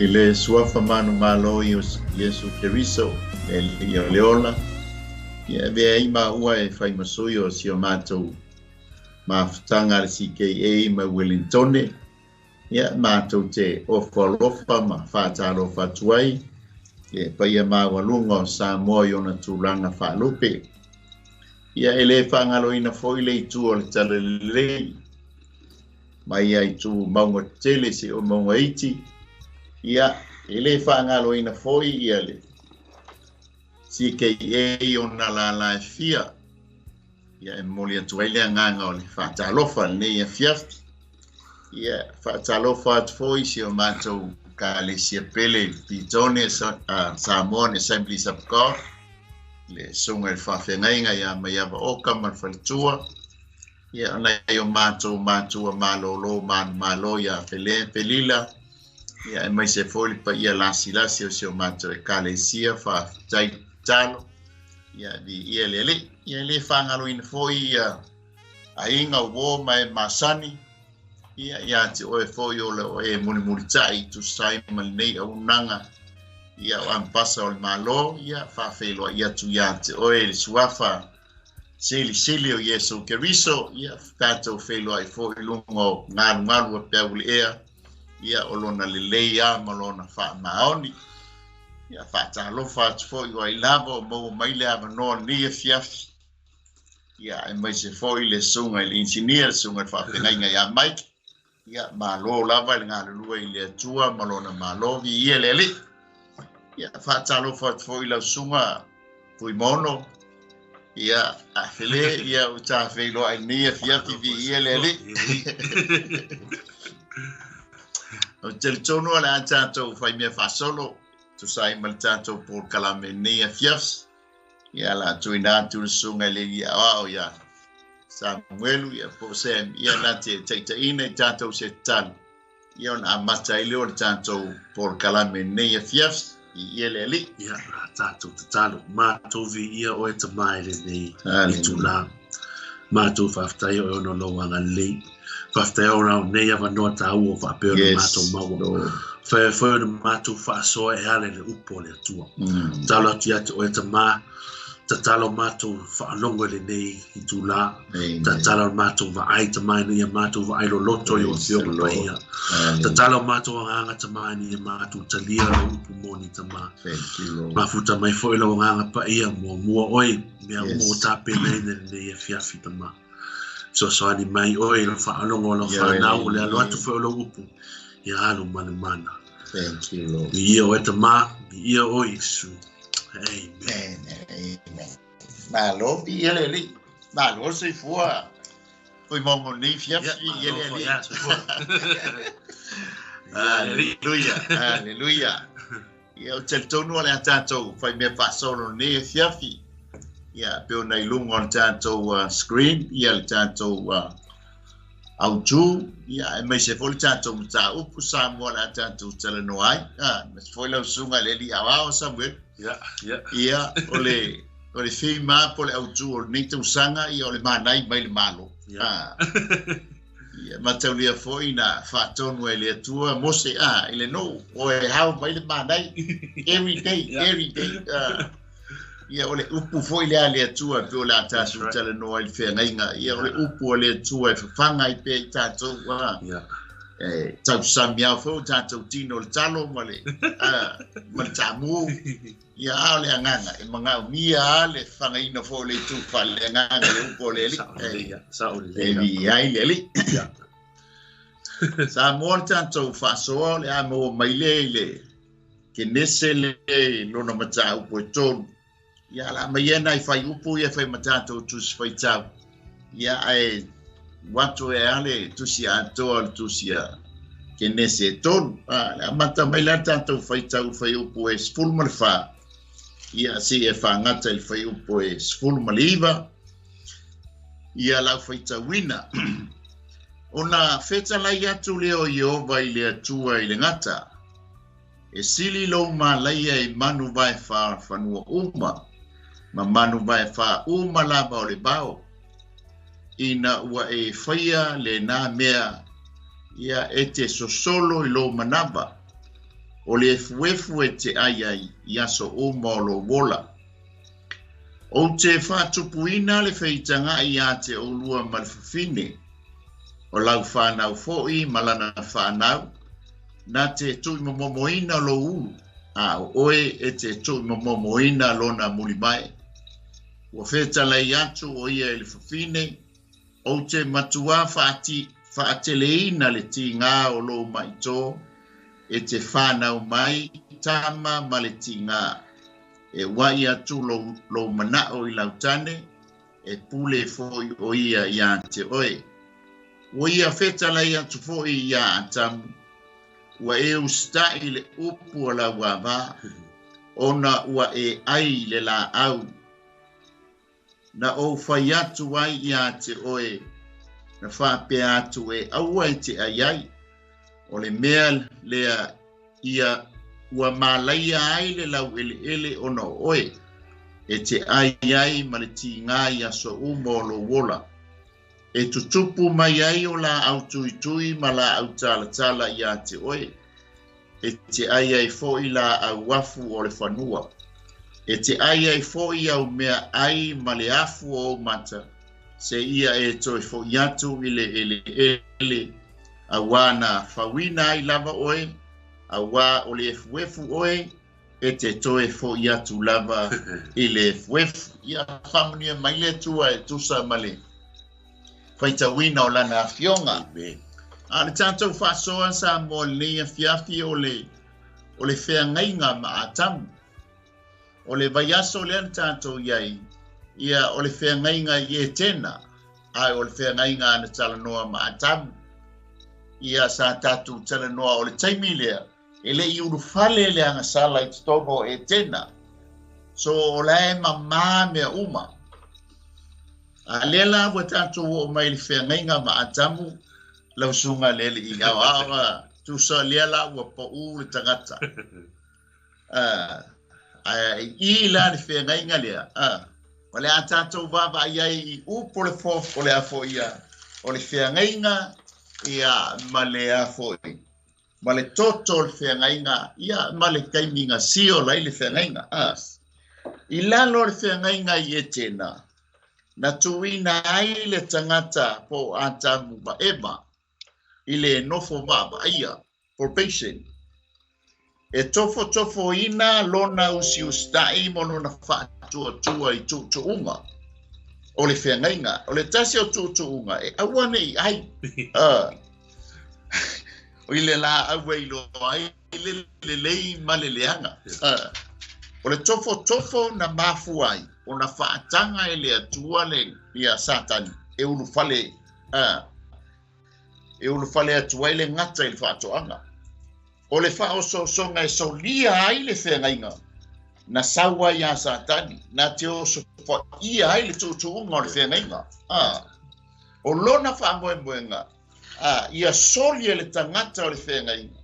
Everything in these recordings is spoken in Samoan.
I le suafa manumalo i o Iesu Keriso, le Alii o le ola, ia e avea ai maua e fai ma sui o si o matou mafutaga a le CKA mai Wellingtone, ia matou te ofo alofa ma faatalofa atu ai le paia maualuga o Samoa i ona tulaga faalupe. Ia e le faagaloina foi le itu o le Talalelei, mai ia itu mauga tetele seia oo i mauga iti. Ia e le faagaloina foi ia le CKA i ona lala e fia. Ia e momoli atu ai le agaga o le faatalofa i lenei afiafi. Ia faatalofa atu foi i si o matou Ekalesia pele i Petone, Samoan Assemblies of God, le susuga i le faafeagaiga ia Maiava Oka ma le faletua. Ia o nai o matou matua malolo manumalo ia Fele Felila, ia aemaise foi le paia lasilasi o si o matou Ekalesia, faafetai tatalo, ia viia le Alii. Ia e le faagaloina foi ia aiga uo ma e masani, ia ia te oe foi o le o e mulimulitai i tusa ai ma lenei auaunaga, ia o Ambasa o le Malo, ia faafeiloai atu ia te oe le suafa silisili o Iesu Keriso, ia tatou feiloai foi i luga o galugalu a peau le ea, ia o lona lelei lava ma lona faamaoni. Ia faatalofa atu foi o ai lava o maua mai le avanoa lenei afiafi, ia aemaise foi le susuga i le inisinia, le susuga i le faafeagaiga ia Mike, ia malo lava i le galulue i le Atua ma lona malo, viia le Alii. Ia faatalofa atu foi i lau susuga Fuimono, ia Afele, ia ua ta feiloai lenei afiafi, viia le Alii. Ou te talitonu o le a tatou fai mea faasolo, tusa ai ma le tatou polokalame i lenei afiafi. Ia la tuuina atu le susuga i le Alii Aoao ia Samuelu, ia po o Sam, ia na te taitaiina i tatou se tatalo. Ia ona amata ai lea o le tatou polokalame i lenei afiafi, viia le Alii. Ia, a tatou tatalo, matou viia oe Tama i lenei itula. Matou faafetai oe ona o lou agalelei. Faafetai ona o nei avanoa taua o faapea ona matou maua. Faia foi ona matou faasoa e ala i le upu a le Atua. Tatalo atu ia te oe Tama, tatalo matou faalogo i lenei itula. Tatalo matou vaai Tama ina ia matou vaai loloto i ou Afioga Paia. Tatalo matou agaga Tama ina ia matou talia lau upu moni Tama. Mafuta mai foi lau Agaga Paia muamua oe mea uma ua tapenaina i lenei afiafi Tama. Fesoasoani mai oe i lau faalogo o lau fanau o le alo atu foi o lau upu ia alu ma le mana. Thank you, Lord. Viia oe Tama, viia oe Iesu. Amen. Amen. Amen. Malo, viia le Alii. Malo le soifua. Fuimaono nei afiafi, viia le Alii. Aleluia, aleluia. Ia, ou te talitonu o le a tatou fai mea faasolo lenei afiafi. Ia, pei ona i luga o le tatou screen, ia le tatou autu, ia, aemaise foi le tatou mataupu Samoa o le a tatou talanoa ai. Aemaise foi lau susuga i le Alii Aoao Samuel. Ia, ia. Ia, o le, o le theme po o le autu o lenei tausaga, ia, o le manai mai le Malo. Ia. Ia mataulia foi na faatonu ai le Atua Mose a i le nuu o e hao mai le manai every day, every day. Ia o le upu foi lea a le Atua pei o le a tatou talanoa ai i le feagaiga. Ia o le upu a le Atua e fafaga ai pea i tatou e tausami ao foi o tatou tino le talo ma le ma le taamu. Ia a o le agaga e manaomia a le fafagaina foi o le itu faaleagaga i le upu a le Alii. E viia ai le Alii. Samoa le tatou faasoa o le a maua mai lea i le Kenese le lona mataupu e tolu. Ia o le a aumai ia nai fuaiupu ia e fai ma tatou tusi faitau. Ia ae ua atu e a le tusi atoa o le tusi a Kenese e tolu. A, le amata mai la tatou faitau i le fuaiupu e 14, ia seia faagata i le fuaiupu e 19, ia lau faitauina. Ona fetalai atu lea o Ieova i le Atua i le gata, E sili lou malaia i manu vaefa fanua uma, ma manu vaefa uma lava o le vao, ina ua e faia lena mea, ia e te sosolo i lou manava, O le efuefu e te ai ai i aso uma o lou ola. Ou te faatupuina le feitagaʻi iā te ʻolua ma le fafine, o lau fanau foʻi ma lana fanau, na te tuʻimomomoina lou ulu, a o ʻoe e te tuʻimomomoina lona mulimae. Ua fetalai atu ʻo ia i le fafine, ou te matuā faateleina le tigā o lou maʻitō, e te fanau mai tama ma le tigā. E uaʻi atu lou manaʻo i lau tane, e pule foʻi ʻo ia iā te ʻoe. Ua ia fetalai atu foʻi iā Atamu, ua e usitaʻi le upu a lau avā, ona ua e ʻai i le lāʻau. Na ou fai atu ai iā te ʻoe, na faapea atu e aua e te ʻai ai. O le mea lea ia ua mālaia ai le lauʻeleʻele ona o ʻoe, e te ʻai ai ma le tigā i aso uma o lou ola. E tutupu mai ai o lāʻau tuitui ma lāʻau talatala iā te ʻoe, e te ʻai ai foʻi lāʻau afu o le fanua. E te ʻai ai foʻi au mea ʻai ma le afu o ou mata, seia e toe foʻi atu i le ʻeleʻele, auā na fauina ai lava ʻoe, auā o le efuefu ʻoe, e te toe foʻi atu lava i le efuefu. Ia faamanuia mai le Atua e tusa ma le faitauina o lana afioga. Amen. A o le tatou faasoa Samoa i lenei afiafi o le o le feagaiga ma Atamu. O le vaiaso lea na tatou i ai, ia o le feagaiga i Etena, ae o le feagaiga na talanoa ma Atamu. Ia sa tatou talanoa o le taimi lea, e le i ulufale le agasala i totonu o Etena. So o la e mamā mea uma. A lea la ua tatou oo mai i le feagaiga ma Atamu, lau susuga le alii aoao, tusa lea la ua paʻū le tagata. Ae i la le feagaiga lea, o le a tatou vaavaai ai i upu o le fof, o le a foi ia, o le feagaiga, ia, ma le a foi, ma le toto o le feagaiga, ia, ma le taimi gasia ola ai le feagaiga. I lalo o le feagaiga i Etena, na tuuina ai le tagata po o Atamu ma Eva i le nofo vaavaaia, probation, e tofotofoina lona usiusitaʻi ma lona faatuatua i tuutuuga o le feagaiga. O le tasi o tuutuuga e aua ne i ʻai i le lāʻau e iloa ai le lelei ma le leaga. O le tofotofo na mafua ai ona faataga e le Atua le ia Satani e ulufale e ulufale atu ai le gata i le faatoaga. O le faaosoosoga e solia ai le feagaiga na sau ai iā Satani, na te osofaia ai le tuutuuga o le feagaiga. O lona faamoemoega, ia soli e le tagata o le feagaiga,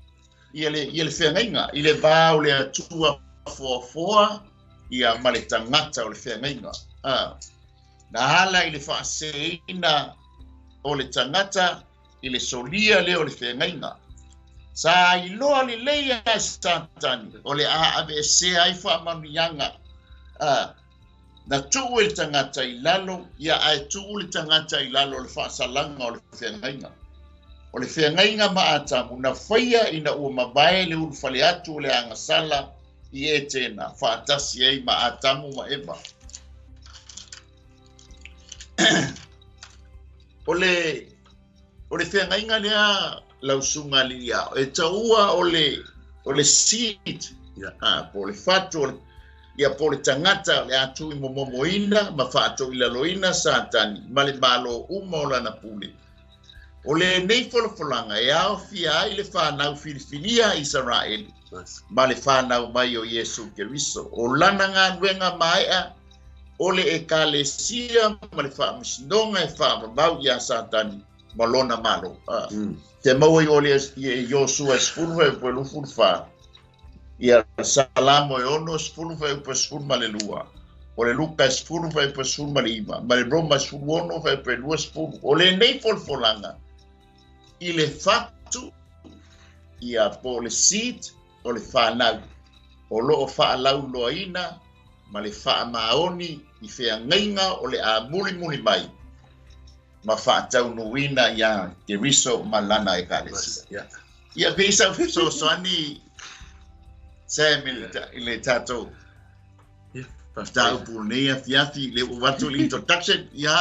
ia le, ia le feagaiga, i le va o le Atua foafoa, ia ma le tagata o le feagaiga. Na ala i le faaseseina o le tagata i le solia lea o le feagaiga. Sa iloa lelei lava e Satani o le a aveesea ai faamanuiaga na tuu e le tagata i lalo, ia ae tuu le tagata i lalo o le faasalaga o le feagaiga. O le feagaiga ma Atamu na faia ina ua mavae le ulufale atu o le agasala i Etena faatasi ai ma Atamu ma Eva. O le o le feagaiga lea lau susuga alii e taua o le o le seed Yeah. po o le fatu o le ia po o le tagata o le a tuimomomoina ma faatoilaloina Satani ma le Malo uma o lana pule. O lenei folafolaga e aofia ai le fanau filifilia a Isaraeli ma le fanau mai o Iesu Keriso. O lana galuega maeʻa o le Ekalesia ma le faamasinoga e faavavau iā Satani ma lona Malo. Te maua i o le Iosua e 10 fuaiupu e 24, ia Salamo e 60 fuaiupu e 12, o le Luka e 10 fuaiupu e 19, ma le Roma e 16 fuaiupu e 20. O lenei folafolaga i le fatu, ia po o le seed. o le fanau o loo faalauloaina ma le faamaoni i feagaiga o le a mulimuli mai ma faataunuuina iā Keriso ma lana Ekalesia. Ia pei sau fesoasoani Sam i le tatou mataupu lenei afiafi le ua avatu le introduction ia.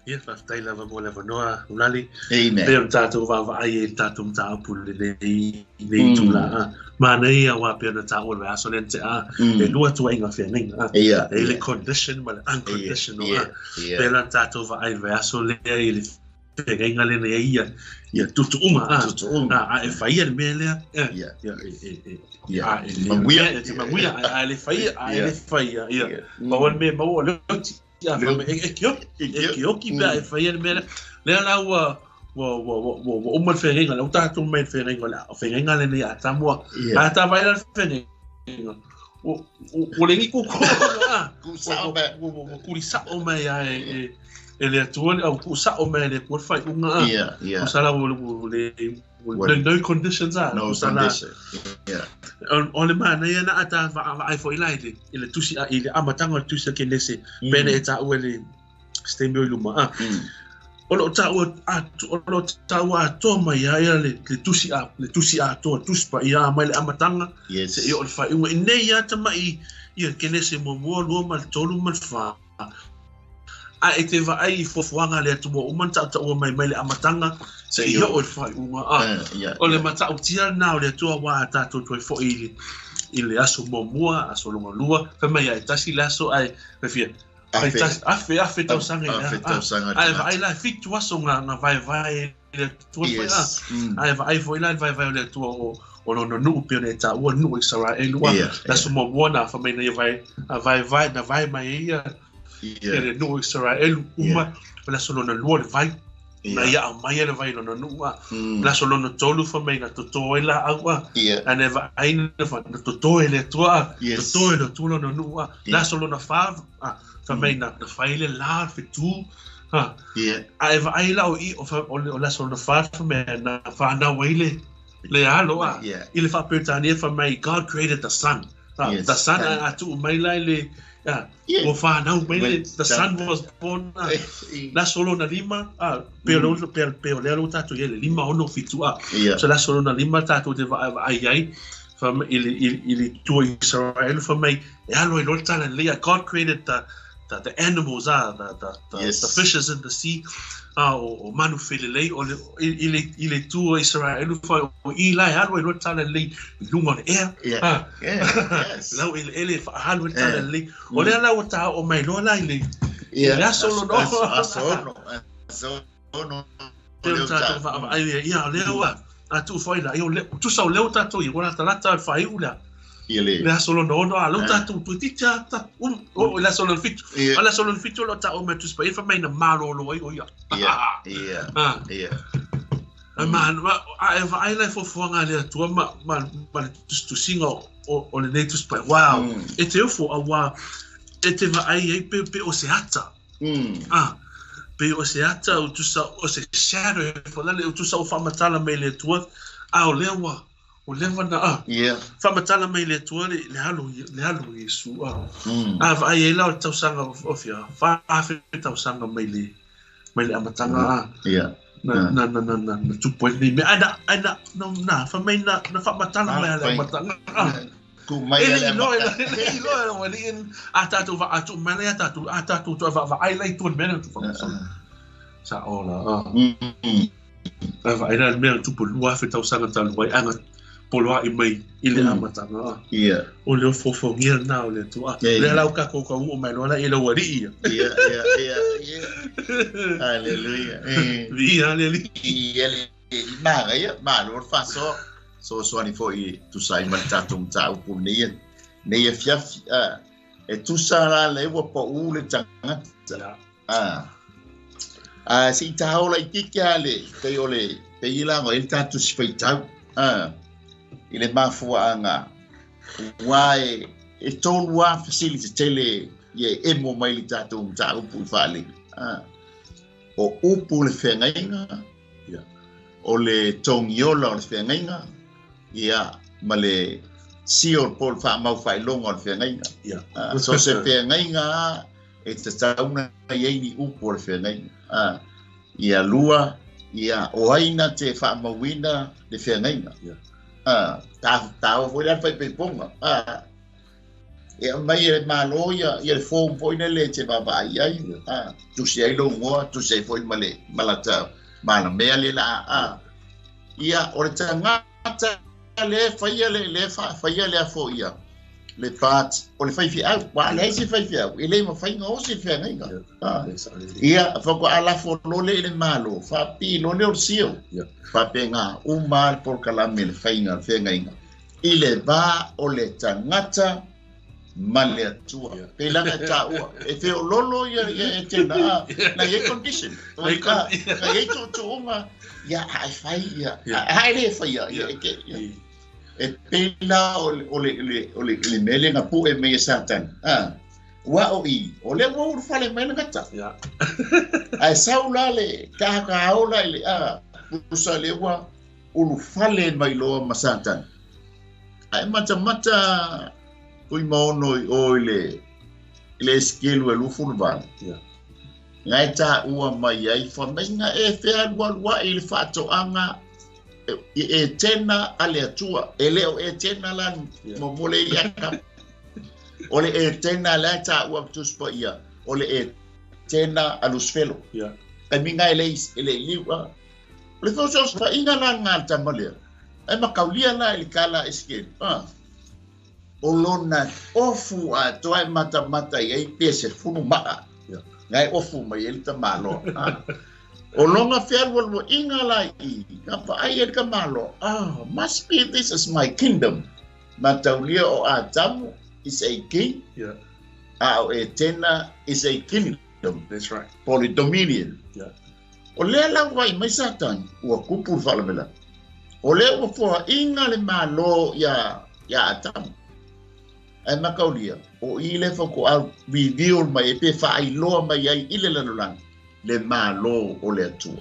Ia, faafetai lava mo le avanoa, Ulali. Amen. Pei ona tatou vaavaai ai i le tatou mataupu i lenei lenei itula. Manaia aua pei ona taua i le vaiaso lea na tea, e lua tuuaiga feagaiga. Ia. E i ai le condition ma le unconditional. Pei la ona tatou vaai i le vaiaso lea i le feagaiga lea na i ai ia, ia tuutuuga. Tuutuuga. A e faia le mea lea, Ia. ia, e, Ia. a e le Manuia. e te manuia, a e le faia, a e le faia, ia. Ia. Pau le mea e maua o le oti. Ia, e kioki, e kioki pe a e faia le mea lea. Lea la ua ua ua ua ua uma le feagaiga, lea ua tatou mai i le feagaiga, o le feagaiga lenei a Samoa. Ia. A ta vaai la le feagaiga, ua ua le ni kuku, a. Ku sao mai. Ua ua kuli sao mai a e e le Atua le au ku sao mai e le Atua le faaiuga a. Ia, ia. Ua sala ua ua le ua no conditions a. No Ua sala condition. Ia. O le manaia na ata vaai foi la i le i le tusi i le amataga o le tusi a Kenese pe na e taua i le se taimi o i luma a. O loo taua o loo taua atoa mai ai ia le tusi a le tusi atoa tusi paia mai le amataga Yes. seia oo i le faaiuga i nei lava tamai ia Kenese muamua, lua ma le tolu ma le fa. A e te vaai i fuafuaga a le Atua uma na tautaua mai mai le amataga seia oo i le faaiuga. A, o le matautia lena o le Atua aua a tatou toe foi i le, i le aso muamua, aso lona lua, fai mai ia e tasi le aso ae fai fia, fai tasi, afe, afe tausaga i le, Afe tausaga a, a e vaai la e fitu aso na, na vaevae e le Atua le fai, a, a e vaai foi la i le vaevae o le Atua o, o lona nuu pei ona e taua le nuu o Isaraelu, a, le aso muamua na fai mai na ia vae, a vaevae, na vae mai ai ia, ia le nuu o Isaraelu uma, o le aso lona lua le vai, na ia aumai ai le vai i lona nuu, a, le aso lona tolu fai mai na toto ai laau, a, a na vaai na, na toto e le Atua, a, toto e le Atua lona nuu, a, le aso lona fa, a, fai mai na, na fai le la, le fetu, a, a e vaai la o i, o, o le aso lona fa, fai mai na fanau ai le, le alo, a, i le Faa-Peretania fai mai, God created the sun. Yes. The sun, a tuu mai la i le, a, ua fanau mai le, the sun was born, a, le aso lona lima, a, pe o le, pe, pe o lea lo tatou i ai, le lima ono fitu, a, so le aso lona lima tatou te vaai ai, fai mai, i le, i, i le tua i Israel, fai mai, e alo ai loa le tala lelei, a, God created the, the, the animals, a, the, the, the, Yes. the fishes in the sea, a, o, o manu felelei, o le, i, i le, i le tua Israel, fai, o i la e alu ai loa le tala lelei i luga o le ea, Yeah. a, Yeah. Yes. lau eleele e faaalu ai le tala lelei. O Mm. lea la ua taoo mai loa la i le, Yeah. i le aso lona Aso, aso ono. Aso ono. Te o tatou vaavaai ia, ia, o lea ua, a tuu foi la, ia, o le, tusa o lea ua tatou ia, ua latalata le faaiu lea. Ia le. Le aso lona ono, a lea ua Ah. tatou toeitiiti lava ta, o, le aso lona fitu. Ia. A le aso lona fitu o lo o taoo mai Tusi Paia fai mai na malolo ai o ia. Ia. Ia. Ah. Ia. A ma, ma, a e vaai la i fuafuaga a le Atua ma, ma, ma le tusitusiga o, o, o lenei Tusi Paia. Wow. E te ofo, auā, e te vaai ai pe, pe o se ata. Ah, pe o se ata o tusa o se shadow e fo lale o tusa o faamatala mai le Atua, a o lea ua, o leva na, ah, Ia. faamatala mai le Atua le, le alo, le alo Iesu, ah. Mm. A vaai ai la o le tausaga o, o fia, 4000 tausaga mai le, mai le amataga, ah. Ia. Na, Ah. na, na, na, na, na tupu ai lenei mea. Ai na, ai na, na, na, fai mai na, na faamatala mai a le Fai. amataga, ah. Ku mai E a le le iloa, e amataga. le iloa, ua le i- a tatou va- a tuu mai lai a tatou, a tatou toe vaavaai lai i tua i le mea lea na tupu faamasolo. Sa ola, ah. A vaai la le mea na tupu 2000 tausaga talu ai, a na poloai mai i le amataga, ah. Ia. O le ofofogia lena o le Atua, ah. Ia, Lea ia. la ua tatou taunuu mai loa la i le aualii ia. Ia, ia, ia, ia. Hallelujah. Eh. Viia le Alii. Ia le magaia, malo le faasoa. Soasoani foi tusa ai ma le tatou mataupu nei nei afiafi. Ah, e tusa la le ua pau le tagata. Ia. Ah. Ah, se i taola i kiki a le, pei o le, pei i lago e le tatou si faitau. Ah, i le mafuaaga. Ua e, e tolu lava fesili tetele ia e emo mai le tatou mataupu i faalii. Ah. O upu le feagaiga, Ia. o le togiola o le feagaiga, ia, Ma le sio po o le faamaufaailoga o le feagaiga. So se feagaiga lava e tatau ona i ai ni upu o le feagaiga. Ia lua, ia o ai na te faamauina le feagaiga. Taua foi la le faipaipoga. E aumai e le Malo ia le form foi lele e te vaavaai i ai, tusi ai lou igoa, tusi ai foi ma le ma lata malamea le la. Ia, o le tagata le faia le le faia le afo ia le part o le faifeau, ua leai se faifeau, e le mafai ona o se feagaiga. Ia, faatoa lafo loa lea i le Malo, faapipii loa lea o le seal. Faapena uma lava le polokalame i le faiga o le feagaiga i le va o le tagata ma le Atua. Pei la ona taua, e feoloolo ia e tena, na i ai condition, na i ai tuutuuga, ia a e fai ia, a e le faia, ia e te, ia. E pei la o le mea lea na pue mai e Satani, ua o i, o lea ua ulufale mai le gata. Ae sau la le kahakaola i le, pusa lea ua ulufale mai loa ma Satani. Ae matamata Tuimaono i o i le i le Esekielu e 28. Nga e taua mai ai, fai mai na e fealualuai i le faatoaga i Etena a le Atua. E le o Etena la mo le ia ka. O le Etena lea e taua ma Tusi Paia, o le Etena a Lusifelo. Taimi nga e le e le liu a. O le feosoosofaiga la lena a le tama lea, e mataulia la i le tala a Esekielu. O lona ofu atoa e matamata i ai pe se fulu maa. Nga e ofu mai ai le tamaloa. O lona fealualuaiga la i i, ka vaai ai le tamaloa, oh, must be this is my kingdom. Mataulia o Atamu is a king, a o Etena is a kingdom. That's right. Po o le dominion. O lea la ua vaai mai Satani, ua kupu le faalavelave. O lea ua foaiga le Malo iā, iā Atamu. Ae mataulia, o i lea faatoa reveal mai ai pe faailoa mai ai i le lalolagi le Malo o le Atua.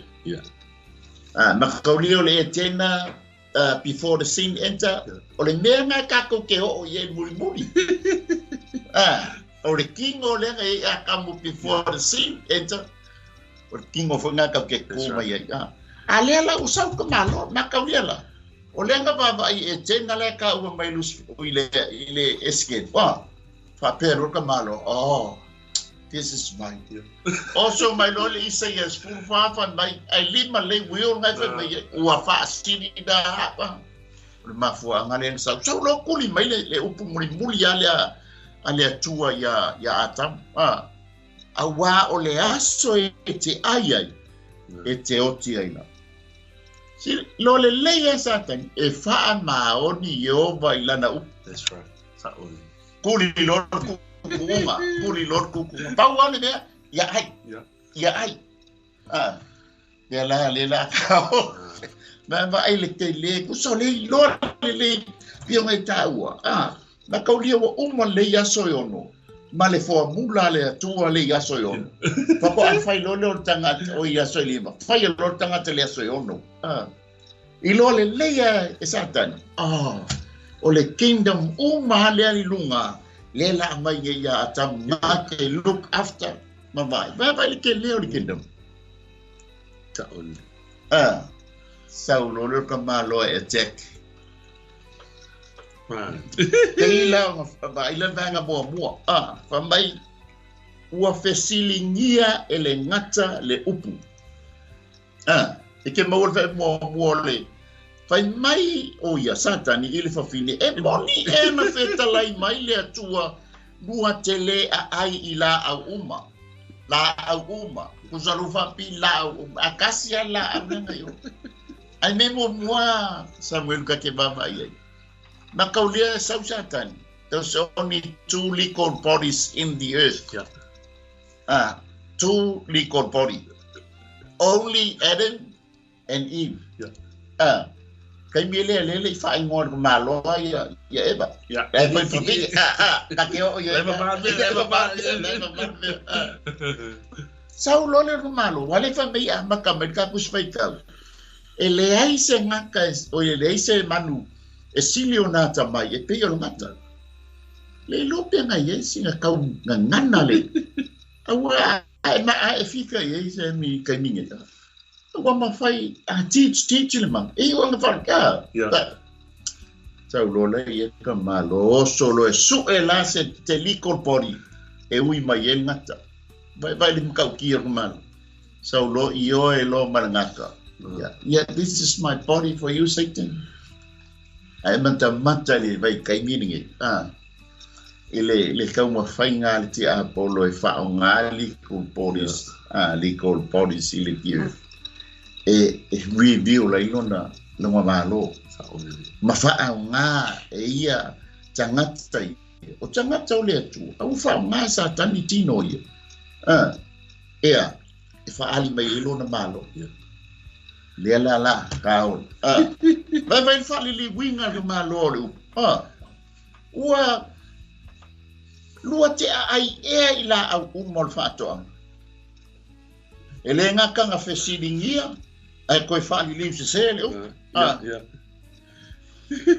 A, mataulia o le Etena before the sin enter, o le mea lena tatou te oo i ai mulimuli. O le tino lea na i ai Atamu before the sin enter, o le tino foi lena tatou te tu mai ai. A lea la ua sau ka Malo, mataulia la, o lea na vaavaai i Etena la e taua mai i le, i le Esekiele, faapea loa ka Malo, oh, this is mine. Oso mai loa le Isaia 14 fai mai, ai lima lei uio ngai fai mai ai, ua faasili na hapa. O le mafuaaga lea na sau. Sau loa kuli mai le, le upu mulimuli a le, a le Atua ia, ia Atamu. Auā o le aso e te ai ai, e te oti ai la. Si, lo lelei e Satani, e faamaoni Ieova i lana upu. That's right. Sa'o. Kuli loa le kukuga, kuli loa le kukuga. Pau lava le mea, ia ai, ia ai. Lea la, lea la kao. Ma vaai le tele, kusa o le iloa lelei, pei ona e taua. Mataulia ua uma lelei aso e ono, ma le foamula a le Atua le i aso e ono. Faatoa fai loa lea o le tagata, oi i aso e lima, fai loa le tagata i le aso e ono. Iloa lelei lava e Satani, o le kingdom uma lava lea i luga, lea la aumai nei ia Atamu na te look after ma vaai. Vaai le tele o le kingdom. Taʻole. Sau loa lea o le tamaloa e attack. Pei la ona vaai la le vaega muamua, fai mai, ua fesiligia e le gata le upu. E te maua le vae muamua o le fai mai o ia Satani i le fafine, e moni ea na fetalai mai le Atua lua te le aai i laau uma. Laau uma. Tusa lou faapi laau uma. A kasi lava laau lea na i o. Ae mea muamua Samuelu ka te vaavaai ai. Mataulia e sau Satani. There's only two legal bodies in the earth. Two legal body. Only Adam and Eve. Taimi e lea lea le i faaigoa le Malo ia ia Eva. E fai fai ka te oo ia Eva. Eva Eva Eva. Sau loa le Malo, ua le fai mai amata mai le ka tusi faitau. E leai se gata, oi e leai se manu E sili o nā tamai e pei o le gata. Le iloa pe agai ai sina kau gagana le. Aua a e ma a e fika i ai se mi kaimi nge. Ua mafai a teach teach le manga. E iu anga whare ka. Tau lola ia ka malo oso lo e su'e la se te legal body e ui mai e le gata. Vai vai le makau kia o malo. Sau lo i oe lo ma le gata. Yeah. Yeah, this is my body for you, Satan. Ae matamata le vai kaimi nge. Ah. I le taumafaiga a le tiapolo e faaaoga legal bodies, legal bodies i le earth e reveal ai lona lona malo ma faaaoga e ia tagata ia. O tagata o le Atua, a ua faaaoga e Satani tino ia. Ea, e faaali mai ai lona malo. Lea la la, kaola. Vaivai le faaliliuiga le malo o le upu. Ua lua te aai ea i laau uma o le faatoaga. E le gakaga fesiligia, ae koe faaliliu sesē le upu.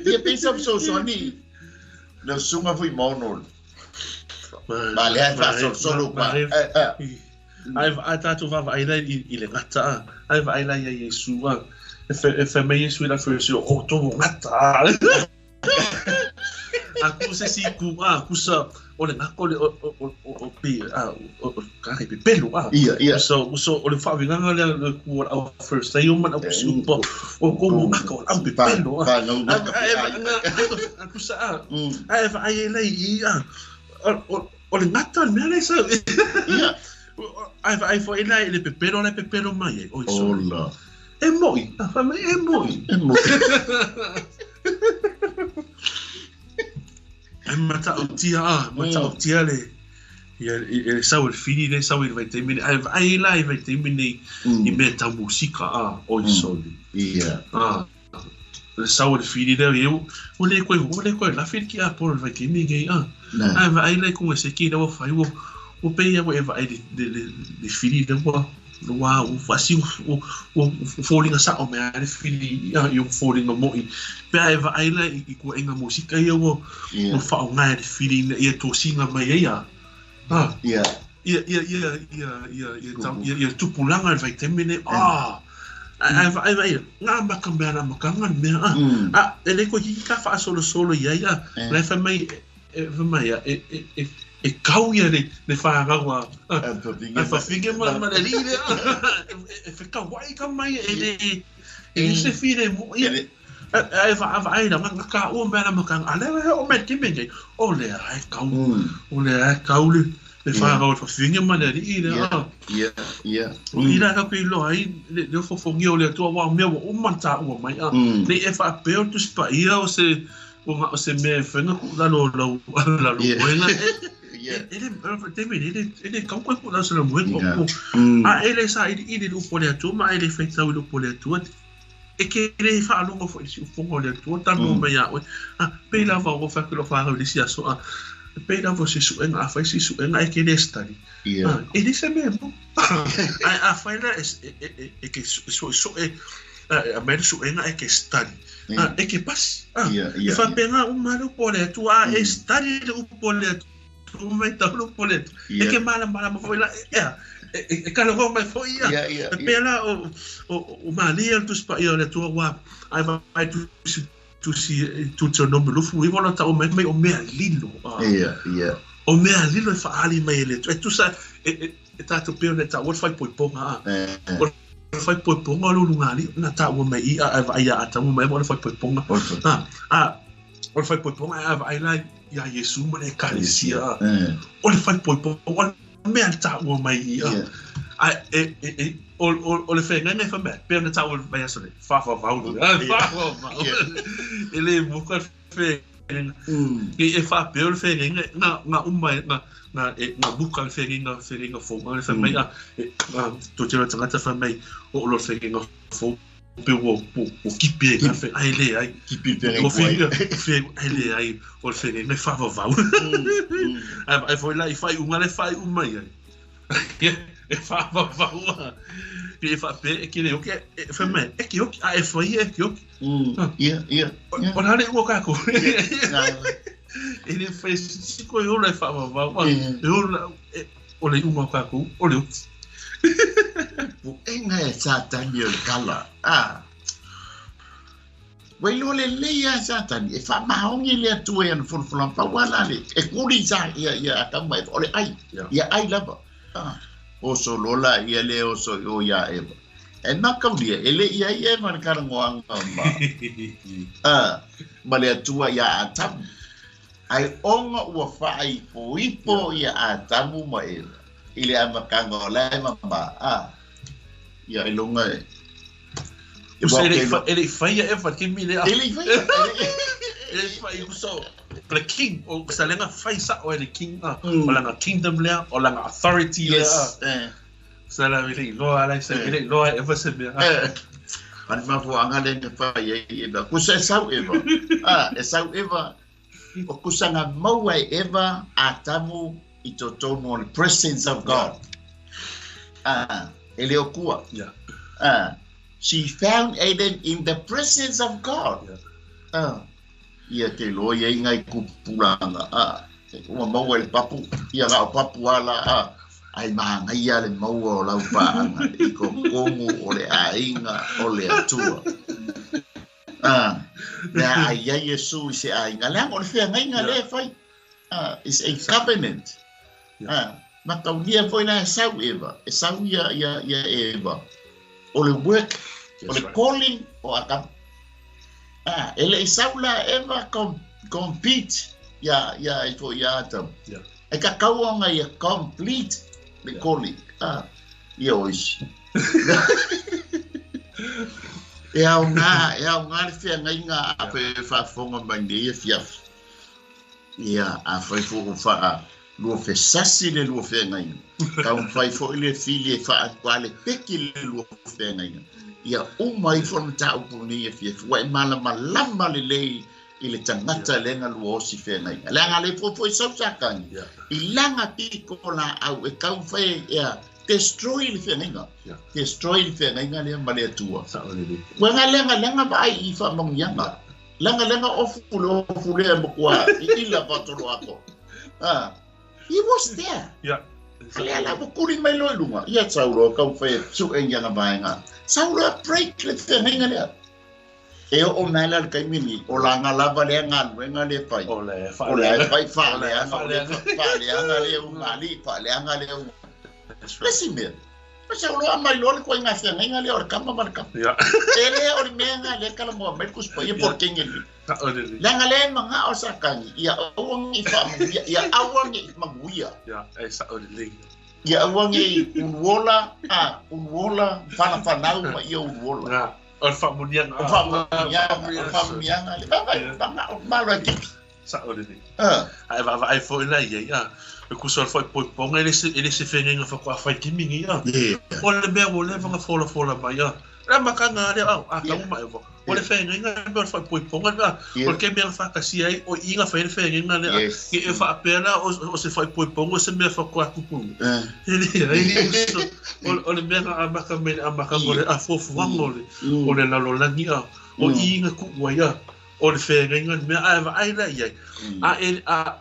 Ia pei sa fesoasoani le susuga Fuimaono. Ma lea e faasolosolo pa. Ai tātou vaavaai la i le gata a. Ai vaai la ia Iesu a. E fai mai Iesu i la first o tō gata a. A ku se si ku a kusa o le ngako le o pi a o ka ke pelu a. Ia. So so o le whaawinganga le ku o au first ai o man au kusi upa o ko mo ngako o au pelu a. A kusa a. A e vaai e lei i a. O le ngata le mea le sa. Ia. Ai vaai fo ila i le pepelo le pepelo mai e. Oi so. Ola. E moi. A fa mai e moi. E moi. E matautia a, matautia le ia e sau le fili le sau i le vaitaimi ai ai la i vaitaimi nei i mea tau musika a oi soli. Ia. A le sau le fili le eu o le koe lafi ki a polo le vaitaimi nei a. Ai vai le ko se ki le fai o pe ia e vai le fili le wa wa o fasi o folinga sa o mea le fili ia i o folinga moi pe ai vai le i ko enga musika ia o o fa o ngai le fili ia tosinga mai ia. Ah. Ia. Ia ia ia ia ia ia ia tupulanga le vaitaimi nei. Ah. Ai vai vai ngā maka mea na makanga mea a. A e le ko ki ka fa solo solo ia ia. Le fa mai e fa mai e e kau ia le whangawa. A whawhinge ma le rire. E whekawai ka mai e le e se whire mo ia. Ai vaai la ngā ka o mea na makanga. A le o mea te mea o le ai kau. O le ai kau le le whangawa whawhinge ma le rire. Ia, ia. O ira ka koe loa ai le fofongia o le atua wā mea wa o manta ua mai. Nei e whaapeo tu spa ia o se o se mea whenga ku lalo lau lalo moenga. E le kau koe ku lau se la moenga. A e le sa i le upo le atua ma e le whaitau i le upo le atua. E ke le whaalongo fo i si ufonga o le atua tano mai a oe. A pei lava o whaku lo whangau le si aso a. Pei lava se suenga a whai si suenga e ke le study. E le se mea mo. A whai la e ke so e a mea suenga e ke study. E ke pasi. E whapenga uma le upo le atua e study le upo le atua mai tau le upo le atua. E ke mala mala ma foi la e ka longo mai foi ia. E pela o malia tu spa ia le atua wa ai vai tu si tu te no lufu i vola ta o mai o mea lilo. Ia, ia. O mea lilo e whaali mai le e tu sa e tātou peo ne tā o whai poiponga a. O whai poiponga lo lunga na tā o mai i a vai a tā mai o whai poiponga. A o whai poiponga a vai la ia Yesu ma le kalesia. O whai poiponga mea tā o mai i a. A e o le whenga ngai whamea peo ne tā o vai aso le fa fa vau. Fa fa vau. E le muka whenga. E wha peo le whenga ngā umai ngā muka le whenga whenga fō ngā le whamai a tō tira tangata whamai o lo whenga fō pe o kipi e ngā whenga ai le ai kipi pere kuai ai le ai o le whenga ngai wha vau ai foi la i whai unga le whai umai ai e wha vau. E whaapea e ke le oki, e whai e ke oki, a e whai e ke oki. Ia, ia. O nā le ua kākou. E le whai siko e ola e whaamamau, e ola, o le unga o kākou, o le oki. Puʻega e Satani o le kala. Ah. Ua iloa lelei lava e Satani, e faamaoni le Atua i ana folafolaga, pau lava la le, e kuli sa ia ia Atamu ma Eva, o le ai, ia ai lava. Ah, oso loa laia lea oso i o iā Eva. E makaulia, e le i ai Eva i le kalagoaga ma, ah, ma le Atua iā Atamu. Ai ona ua faaipoipo ia Atamu ma Eva i le amataga o lae mamā, ah, ia ailoga e, E le i faia Eva ke mi le E le i faia. E le i faia so le king o sa lenga fai sa o le king a o langa kingdom lea o langa authority lea. Yes. Sa la le iloa la sa le iloa Eva se mea. Ma le mafuaaga lea na fai ai Eva. Kusa e sau Eva. Ah, e sau Eva. O kusa na maua e Eva Atamu i totonu o le presence of God. Ah, e le o kua. Ah, she found Adam in the presence of God. Ah, ia te loa ia i ngai kupulanga. Ah, ua maua e le papu, ia ga o papu ala, ah, ai mahangaia le maua o lau paanga i totonu o le aiga o le Atua. Ah, mea ai ai Iesu i se aiga. Leaga o le feagaiga lea e fai. Ah, it's a covenant. Ah, mataulia foi la e sau Eva, e sau ia, ia, ia Eva. O le work, o le calling o Atamu. Ah, e le i sau la Eva compete ia, ia, i foi ia Atamu. E kakau ona ia complete le calling. Ah, ia o isi. E aoga, e aoga le feagaiga a pe faafofoga mai nei afiafi. Ia, afai foi ua faa lua fesasi le lua feagaiga, taumafai foi le fili e faapalepeki le lua feagaiga. Ia uma ifo le mataupu nei afiafi, ua e malamalama lelei i le tagata lea na lua osi feagaiga. Leaga le foi foi sau Satani i lana pito laau e taumafai ia destroy le feagaiga. Destroy le feagaiga lea ma le Atua. Ua nga leaga leaga vaai i faamanuiaga. Leaga leaga ofu le ofu lea matua i ila patolo ato. Ah, he was there. Lea la ua kuli mai loa i luga. Ia sau loa taumafai e sue i ana vaega. Sau loa break le feagaiga lea. E oo mai la le taimi ni, o lana lava lea galuega lea fai. O le O le fai faaleaga, o le faaleaga lea ugali, faaleaga lea ugali. Le isi mea, sau loa aumai loa le ituaiga feagaiga lea o le kama ma le kama. E le o le mea lena lea e talanoa mai le Tusi Paia po o le kenge lea. Leaga lea e manao Satani ia aua ne i faamanuia, ia aua ne i manuia. Ia aua ne i uluola, a, uluola, fanafanau ma ia uluola. O le faamuniaga. O le faamuniaga, o le faamuniaga lea. Vaai, manao, malo e tipi. Sao lelei. A e vaavaai foi la i ai, a, e tusa o le faaipoipoga e le se, e le se feagaiga faatoa fai taimi nei, a. O le mea ua leva ona folafola mai, a, le amataga lava lea, a, Atamu ma Eva, o le feagaiga le mea o le faaipoipoga le, a, o le taimi na faatasia ai, o i na fai ai le feagaiga lea, a, ne i e faapea la o, o se faaipoipoga o se mea faatoa tupu nei. E leai, uso, o le mea na amata mai le amataga o le afuafuaga o le, o le lalolagi, a, o i na tuu ai, a, o le feagaiga le mea, a e vaai la i ai, a e, a,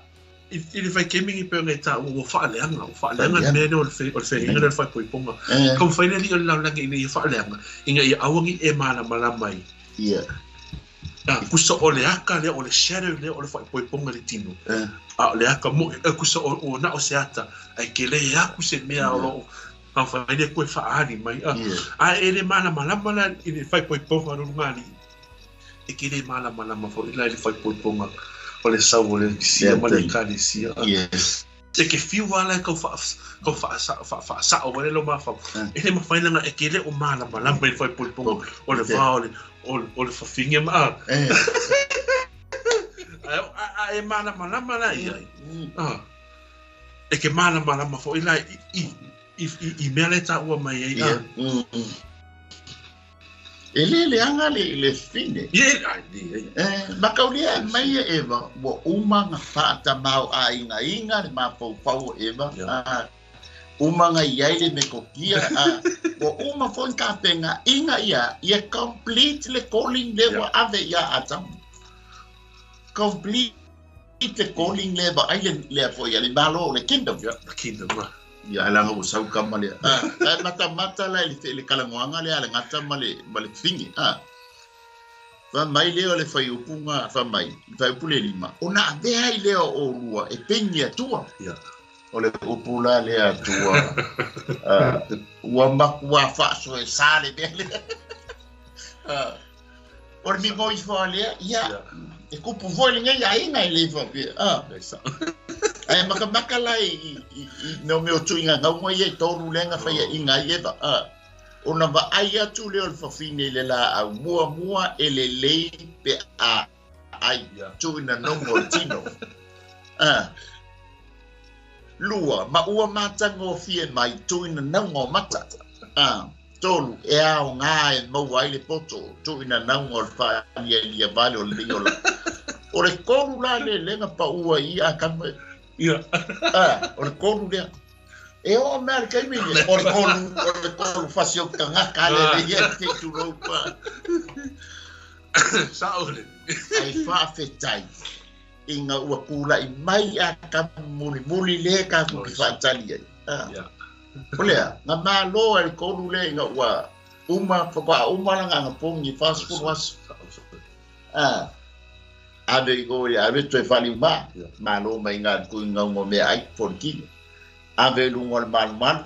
i le vaitaimi lenei pei ona e taua, ua faaleaga, ua faaleaga le mea lea o le o le feagaiga lea o le faaipoipoga. Taumafai le alii o le lalolagi ina ia faaleaga, ina ia aua ne i e malamalama ai. A, tusa o le ata lea, o le shadow lea o le faaipoipoga i le tino. A o le ata moi, e tusa o, ua na o se ata, ae tele atu se mea o lo o taumafai le toe faaali mai. A, a e le malamalama la i le faaipoipoga a lona alii. E ke le malamalama foi la i le faaipoipoga o le sau o le Mesia ma le Ekalesia. E ke fiu lava la e tau faasao ai lou mafaufau. E le mafai leaga e ke le o malamalama i le faaipoipoga o le va o le fafine ma a. A e malamalama la i ai. E ke malamalama foi la i mea la e taua mai ai. E le leaga le le fine. E makaulia e mai e Eva, ua uma ona faatamao aigaina le mafaufau o Eva. Uma ga i ai le metotia, a, ua uma foi ona tapenaina ia, ia complete le calling lea ua ave ia Atamu. Complete le calling lea vaai le lea foi a le Malo o le kingdom. Yeah, the kingdom. Ia, ai laga ua sau kama lea. Ah, ae matamata la i le, le kalagoaga lea a le gata ma le, ma le fafine. Ah. Fai mai lea o le fuaiupu fai mai, le fuaiupu le lima, ona avea ai lea o oulua e peni Atua. Yeah. O le upu la lea Atua, ua matua faasoesa le mea lea. O le migo ifo a lea, ia, e kupu foi lenei aiga e le faapea. Ae makamaka la i no mea o tuiga gauga ia e tolu lea na faiaina ai Eva. Ona vaai atu lea o le fafine i le laau muamua e lelei pe a ai tuina nogo o le tino. Lua, ma ua matagofie mai tuina nauga o mata. Tolu, e aoga e maua ai le poto, tuina nauga o le faalialia vale o lenei ola. O le tolu la le lega paua i a kama. Ia. O le tolu lea. E oo mea le taimi le, o le tolu, o le tolu fasi o tagata le le ia te tulou pa. Sao le. Ai faafetai ina ua tulai mai a ka mulimuli le ka ku ki faatali ai. O lea, na malo ai le tolu lea ina ua uma, faatoa uma lana anapogi 40 aso. Ave i o i ave toe faaliuma, malo mai ngā kui ngau mea ai, folikino. Ave i luga o le malumalu,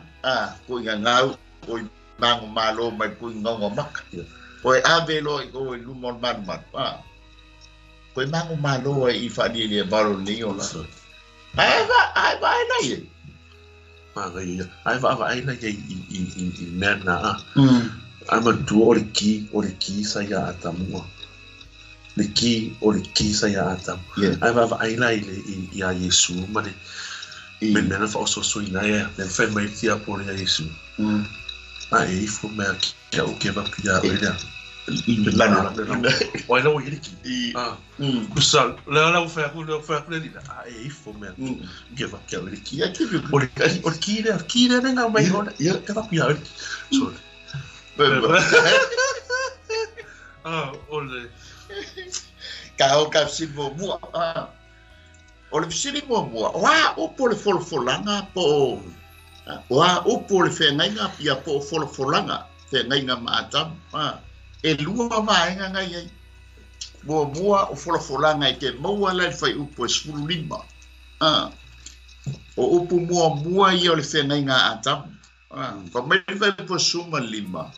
kui ngau, o i mango malo mai kui ngau maka. O e ave loa i o i luma o le malumalu, Koe mango malo ai i whaalialia valo nei o la. Ai va, ai va ai lai e. Manga ia. Ai va va ai lai i mea nā. Ai matua o le ki sa ia Atamua. Le ki, o le ki sa ia Atamu. Ai va va ai lai i a Yesu ma le me mea na whaososo i nai me whai mai tia pore a Yesu. A e ifo mea kia o ke vapu ia oe lea. O ai lau i le ki. Kusa, lea lau whai aku, lea whai aku le lina. A e ifo mea ke vapu kia oe le ki. O le ki lea, ki lea ngā mai o le ke vapu ia oe le ki. Sorry. O le... Ka o ka fesili muamua. O le fesili muamua, o a upu o le folafolanga po o a upu o le feagaiga ia po o folafolanga, feagaiga ma Atamu. E lua vaega ngai ai. Muamua o folafolanga e te maua la i le fuaiupu e 15. O upu muamua ia o le feagaiga a Atamu. Fai mai le fuaiupu e 15.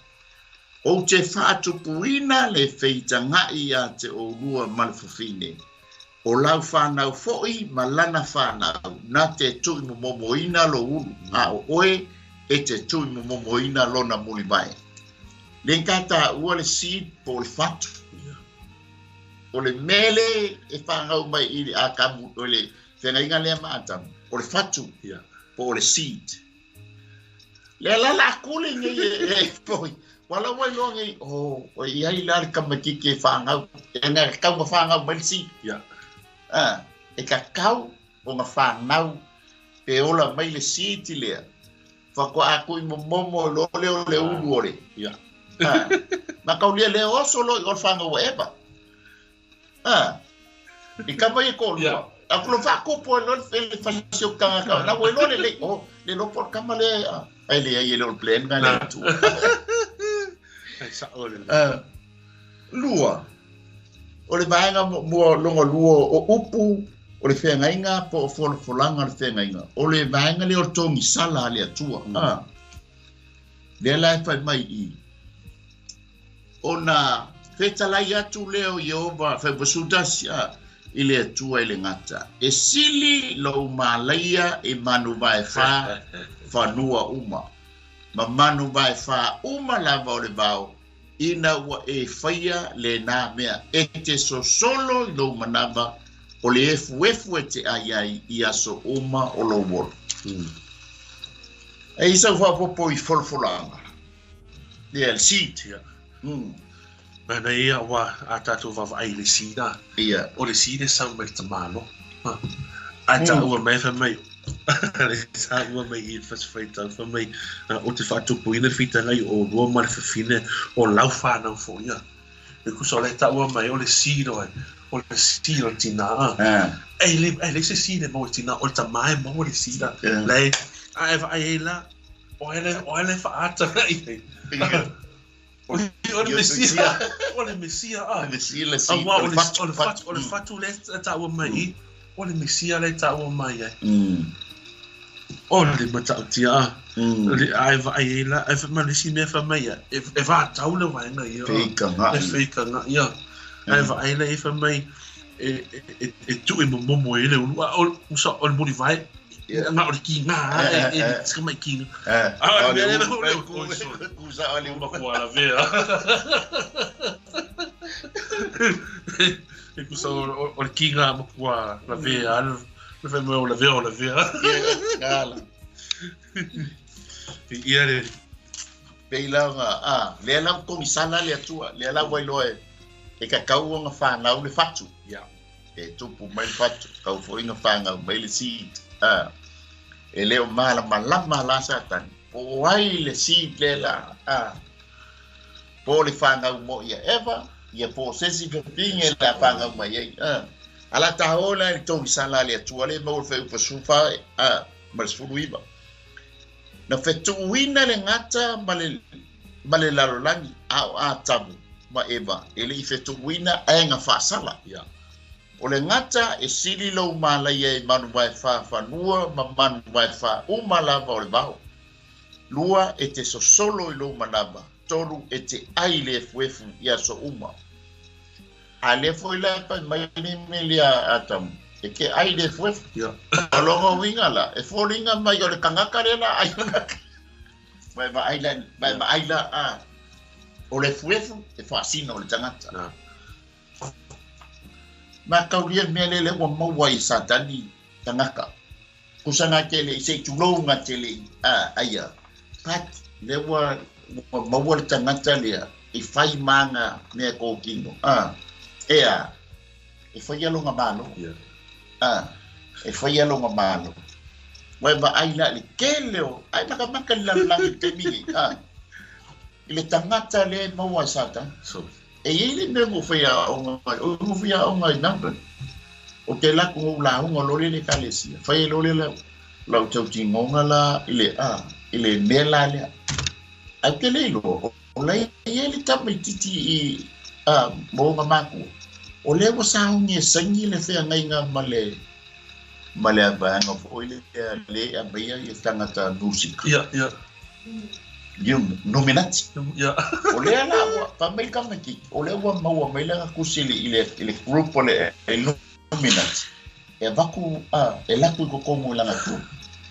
Ou te faatupuina le feitagai ia te oulua ma le fafine. O lau whanau foi ma lana whanau, na te tui momomoina lo ulu, a o oe e te tui momomoina lona mulivae. Le kata ua le seed po le fatu. O le mele e whangau mai i le akamu, o le whengainga lea ma Atamu, o le fatu po le seed. Le la akule ngai e poi. Wala wai loa ngai, o iai la le kamatiki e whangau, e ngā kau ma whangau mai le seed. E kakau o ngā whanau pe ola mai le seed lea. Whakoa aku i momomo lo le o le ulu ore. Ma kaulia le oso lo i o whanau eba. I kama i ko lua. Aku lo whakopo e lo le whasio kanga. Na wai lo le le, o, le lopo kama le, ai le ai le o plan nga le tu. Ai sa o le. Lua. O le vaega mua longa lua o upu, o le feagaiga po o folafolanga o le feagaiga. O le vaega lea o le togisala a le Atua. Lea la e fai mai i. Ona fetalai atu lea o Iehova, fai pasutasi, i le Atua i le gata. E sili lou malaia i manu vaefā fanua uma. Ma manu vaefā uma lava o le vao, ina ua e whaia le nā mea. E te sosolo i lou manava, o le efu efu e te ai ai i aso uma o lou olo. E isa whapopo i folafolanga. Ia, le seed. Mana ia wa a tātou vava ai le seed a. Ia. O le seed e sau mai le tamalo. Ae taua mai fai mai, le taua mai i le Fasi Faitau fai mai, o te faatupuina le feitagai o olua ma le fafine o lau fanau foi ia. E tusa o le taua mai o le seed oe, o le seed o le tina a. E le, e leai se seed e maua i le tina, o le tama e maua le seed a. Lai, a e vaai ai la, o ai le, o ai le faaata i ai. O le Mesia, o le Mesia a. Mesia le seed, o le fatu, o le fatu, o le fatu lea e taua mai i, o le Mesia lea e taua mai ai. O le matautia a. A e vaai ai la, e ma le isi mea fai mai ia, e vatau le vaega ia. Feikaga. E feikaga, ia. A e vaai la i fai mai, e tuu i momomo ai le ulu, a o, usa, o le mulivae, na o le kiga, e se mai kiga. A o le mea lea, o le kusa o le ulu. Makua lavea. E kusa o le kiga makua lavea, le fai mai o lavea o lavea. Kala. Ia le pei la ona a lea la ua togisala le Atua lea la ua iloa e kakau ona fanau le fatu. E tupu mai le fatu, kau foi ona fanau mai le seed. A e le o malamalama la Satani po o ai le seed lea la a po o le fanau mo ia Eva ia po o se isi fafine la fanau mai ai. A ala taola la i le togisala a le Atua le maua le fuaiupu 14 a ma le 19. Na fetuuina le gata ma le lalolagi a o Atamu ma Eva e le i fetuuina ae na faasala. O le gata e sili lou malaia i manu vaefa fanua ma manu vaefa uma lava o le vao. Lua e te sosolo i lou manava, tolu e te ai le efuefu i aso uma. A lea foi la e fai mai le mele a Atamu, e ke ai le efuefu. O longa uiga la, e foliga mai o le tagata lea la ai o le tagata. Mai vaai la, mai vaai la a o le efuefu e faasino le tagata. Ma kaulia mea lea lea ua maua i Satani tagata. Kusa ngā tele, se i tulou ngā tele, a, aia. But, lea ua maua le tagata lea, e fai manga mea kōkino. A, e a, e fai alonga malo. A, e fai alonga malo. Wai vaai la le kele o, ai makamaka le lalolagi i le taimi nei. A, i le tagata lea e maua e Satani. E iai le mea ua fai aoga, o ua fai aoga i Melbourne. O te laku ngou lauga lo le le ekalesia. Fai e lo le lau, lau tautinoga la i le, a, i le mea la lea. Ai ou te le iloa, o la e iai le tamaititi i, a, mo ona makua. O lea ua sauni e saini le feagaiga ma le, ma le vaega foi lea le e aumaia ia tagata musika. Ia, ia. Illuminati. Ia. O lea la ua, fai mai le tamaititi, o lea ua maua mai lana tusi i le, i le group o le Illuminati. E avatu, a, e alu atu i totonu i lana group.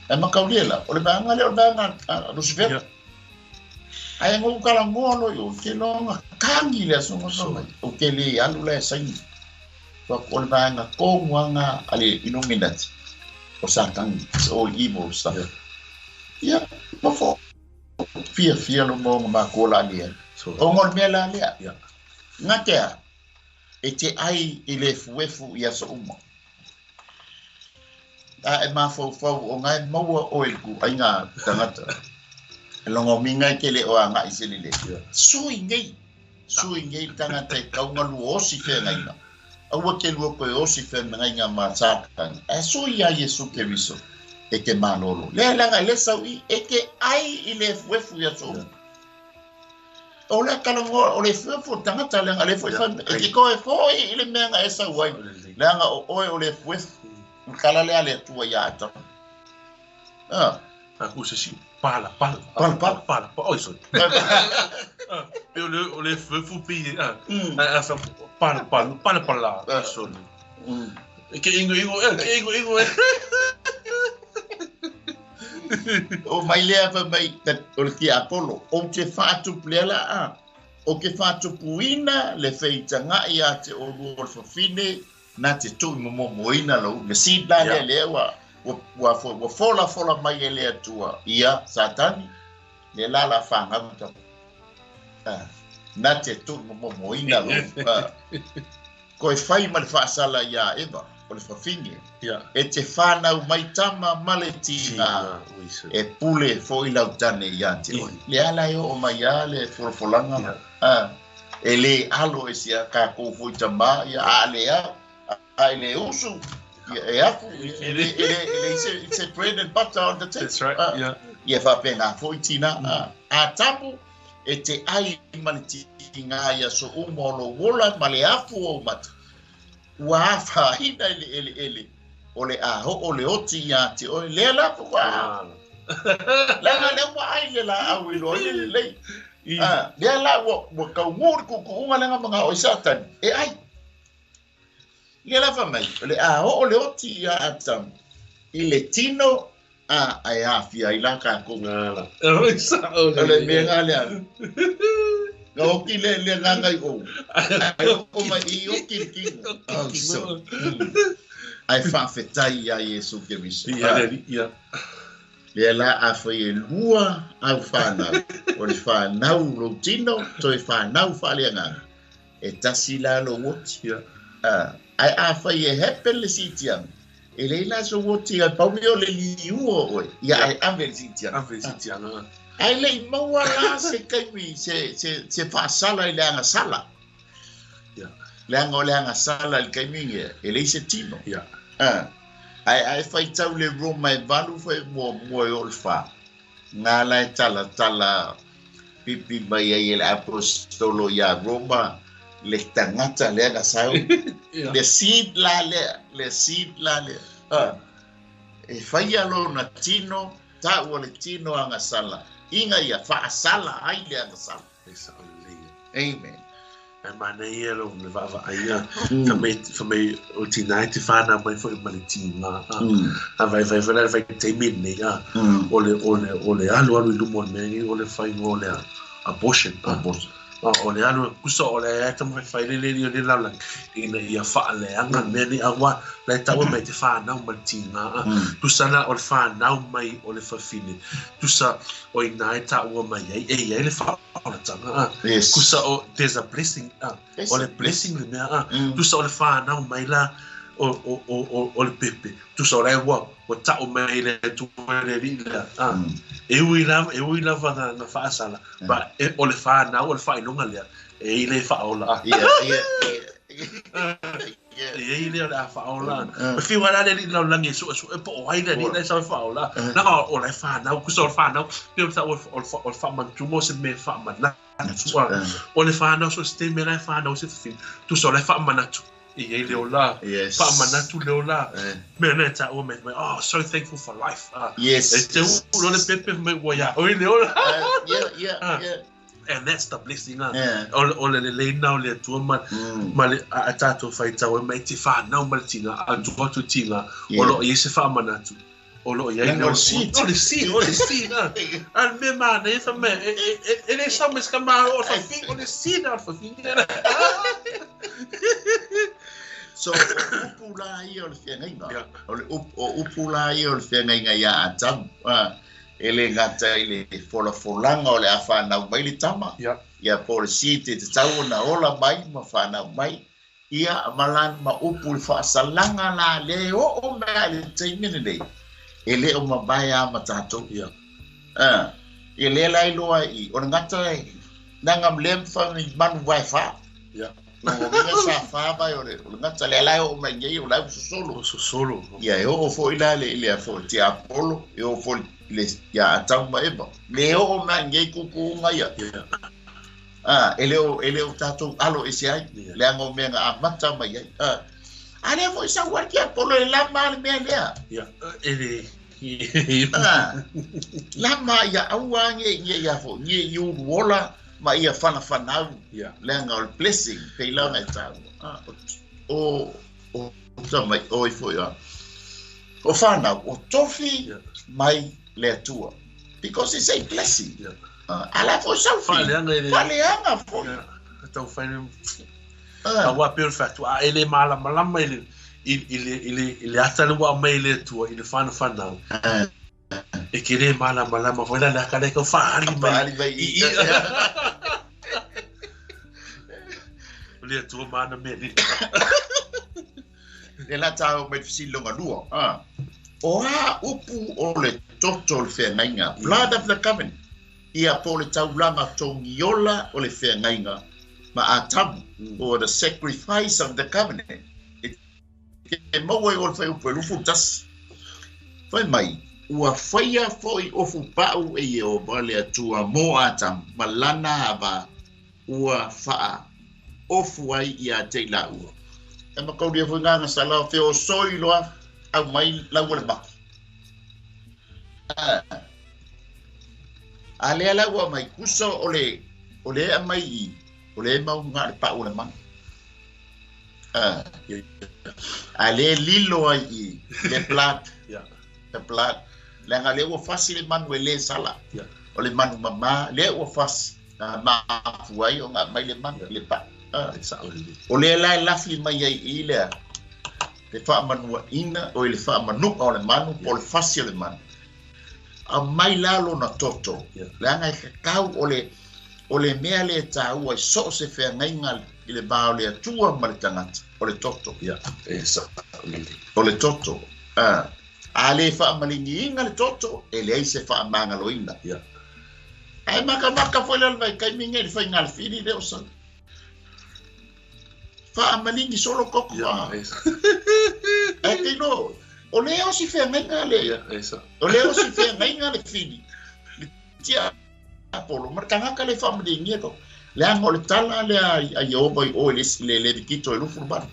Ae mataulia la, o le vaega lea o le vaega a Lucifer. Ia. Ae na ou talanoa loa i o, ou te iloa na tagi le aso na fai mai. Ou te le alu la e saini. O le vaega tonu lava na a le Illuminati, o Satani, it's all evil stuff. Ia, ma fo fiafia lo maunga matua la lea. O ngol mea la lea. Ngatea, e te ai i le efuefu i aso uma. A e mafaufau o ngai maua oe i ku aiga tagata. E longa minga i te le o anga i se lele. Sui nei. Sui nei tagata e kaunga lua osi whengainga. Aua ke lua koe osi whengainga ma Satani. E sui a Iesu Keriso e te malolo. Lea langa le sau i e te ai i le efuefu i aso uma. O le talanoa, o le efuefu o le tagata leaga le foi fai, e te toe foi i le mea na e sau ai. Leaga o oe o le efuefu. O le tala lea a le Atua ia Atamu. Ah. A ku se si pala pala. Pala pala. Pala pala. Oi sorry. E o le efuefu pi a. A fa pala pala pala pala. Ah. Sorry. E ke ingo ingo e ke ingo ingo e. O mai lea fai mai o le tiapolo, ou te faatupu lea la a. O ke faatupuina le feitagai ia te olua o le fafine na te tuu momomoina lou le seed la lea lea ua ua ua fola fola mai e le Atua ia Satani le la la whangau ta. Na te tuu momomoina lou. Koe whai ma le whaasala ia Eva. o le fafine. E te whānau mai tama ma le tina e pule fo i lautane ia te oi. Le ala e o mai a le folafolanga. E le alo e sia ka kou tama ia a le a a le usu e afu e le it's a bread and butter on the table. That's right. Yeah. Ia whapenga fo i tina a tapu e te ai ma le tina ia so umo lo wola ma le afu o mata. Ua afa hina ele ele ele o le a ho o le oti ia te oi le la ko a la le wa ai le la au i lo le le le la wa ka ngur ku ku nga nga mga o satan e ai le la fa mai le a ho o le oti ia atam i le tino a ai afia i la ka ko la o sa o le me nga le nga oki le le nga ngai o ai o mai i oki ki so ai whawhetai ia Iesu Keriso. Ia. Le la a whai e lua au whanau. O le whanau lo tino, toi whanau whaleanga. E tasi la lo woti. Ai a whai e hepe le sitiang. E leila so woti ai paumi o le liua oe. Ia ai ave le sitiang. Ave le sitiang. Ai le i maua la se kaimi se whaasala i le anga sala. Le anga o le anga sala i le kaimi e lei se tino. Ia. Ai ai whai tau le Roma e valu whai mua mua e o le wha. Ngā lai tala tala pipi mai ai e le apostolo ia Roma le tangata le anga sau. Le seed la le, le seed la le. E whai alo na tino, ta ua le tino anga sala. Inga ia whaasala ai le anga sala. Amen. E mana ia lo le vava aia fa mai o tina te whana mai fo ma le tina a vai vai vai vai te min a o le alu alu lumo me o le fai o le abortion o le alu kusa o le ta mai fai le le le la la ina ia fa le anga me ni awa le ta o mai te whana ma le tina tusa na o le whana mai o le fafine tusa o ina e ta o mai ai e ia le fa Yes. Kusa o there's a blessing o le blessing le mea tusa o le whanau mai la o le pepe tusa o le wa o tau mai le tuele lila e ui la na na whaasala ba o le whanau o le whainonga lea e i le whaola yeah e i le a whaola e whiwa la le lau langi su e po o ai le le sa whaola na o le whanau kusa o le whanau pe o le whamantumo se me whamanatu o le whanau so se me le whanau se whiwhi tusa o le whamanatu e i le ola whamanatu le ola me ne ta o me oh so thankful for life yes e te u le pepe me wa ya o le ola yeah And that's the blessing. O le le nau le atua ma le a tātou whaitau e mai te whanau ma le tina, a tua atu tina, o lo i se whaamanatu. O lo i ai o le seed. O le seed, o le seed. A me mana e wha me, e le sau me ska maa o whawhi, o le seed a whawhi. So, o upu la ia o le whengainga. O upu la ia o le whengainga ia Atamu. E le ngata i le folafolanga o le a whanau mai le tama. Ia po le si te te tau na ola mai ma whanau mai. Ia malan ma upu le whaasalanga la le o o mea le teimene nei. E le o mabai a matatou. E le lai loa i. O le ngata e nanga mlem whangi manu vai wha. O nga sa wha vai o le ngata le lai o mai ngei o lai sosolo. O sosolo. Ia e o fo i la le le a fo te Apollo. E o fo le ia atau ma eva le o ma ngai kuku ngai ia e le o tatou alo e se ai le anga me nga amata mai ai a le fo sa wa ki Apollo e la ma le mea lea ia e le la ma ia aua nge ia fo nge i uruola ma ia whana whanau le anga o le blessing pe ila ngai tau o o mai o i fo ia o whanau o tofi mai le atua because it's a blessing. Ala fo sau whaleanga fo tau whaine a wā peo whatua a ele malamalama i le ata le wā mai le atua i le whana whanau e ke le malamalama fo ila le aka le ka whahali mai i le atua mana me le Le la tāo mai fesili longa lua. O a upu o le toto o le feagaiga, blood of the covenant. Ia po le taulaga togiola o le feagaiga ma Atamu, or the sacrifice of the covenant. E te maua i o le whaiupu e lufu tasi. Whai mai, ua whaia foi ofu pau e Iehova le Atua mo Atamu, ma lana ava ua whaa ofu ai ia te ila ua. E makaulia foi ngā sala o feo soi loa au mai lau le maki. A lea lau ua mai kusa o le a mai i, o le mau ngā le pau le manu. A le lilo ai i, le blood. The blood. Le anga le ua fasi le manu e le sala. O le manu mama, le ua fasi. Maafu ai o ngā mai le manu, le pau. O le la e lafi mai ai i lea, le whaamanua ina, o le whaamanuka o le manu, po le fasi o le manu. A mai lalo na toto. Le anga e kakau o le mea le tāua i so se wheangaiga i le vā o le atua ma le tangata, o le toto. O le toto. A le whaamalingi inga le toto, e le ai se whaamangaloina. Ai maka maka foi le vai kai minga i le whainga le whiri le o sa. Whaamalingi solo koko. Ai tino, o le o si wheangaiga le. O le o si wheangaiga le whiri. Le tia apolo, ma tangaka le whaamalingi e koko. Le anga o le tala le a Iehova i o le levikito e lufu lubana.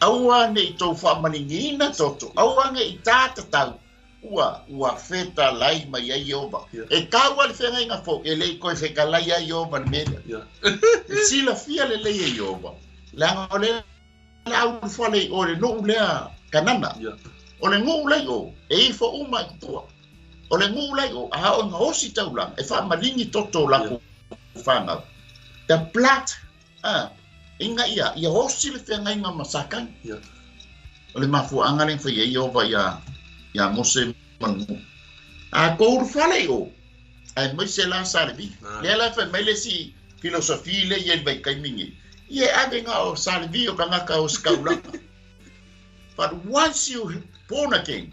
Aua ne i tau whaamalingi ina toto, aua ne i tātatau. Ua wheta lai mai ai Iehova. E kaua le wheangaiga fo, e le i koe whekalai ai Iehova le mea. E sila fia le lei e Iehova. Le anga o le au whale o le nuu lea kanana. O le nguu lei o, e ifo uma i kupua. O le nguu lei o, a o ngā osi taulanga, e whaamalingi toto lako whangau. The blood, inga ia, ia osi le wheangaiga masakani. O le mafuaanga le whai e Iehova ia Mose manu. A kouru whale o, ai moise la salevi. Lea la whai mai le si filosofi le ia vai kaimingi. Ia ave ngā o salevi o kangaka o skaulanga. But once you born again,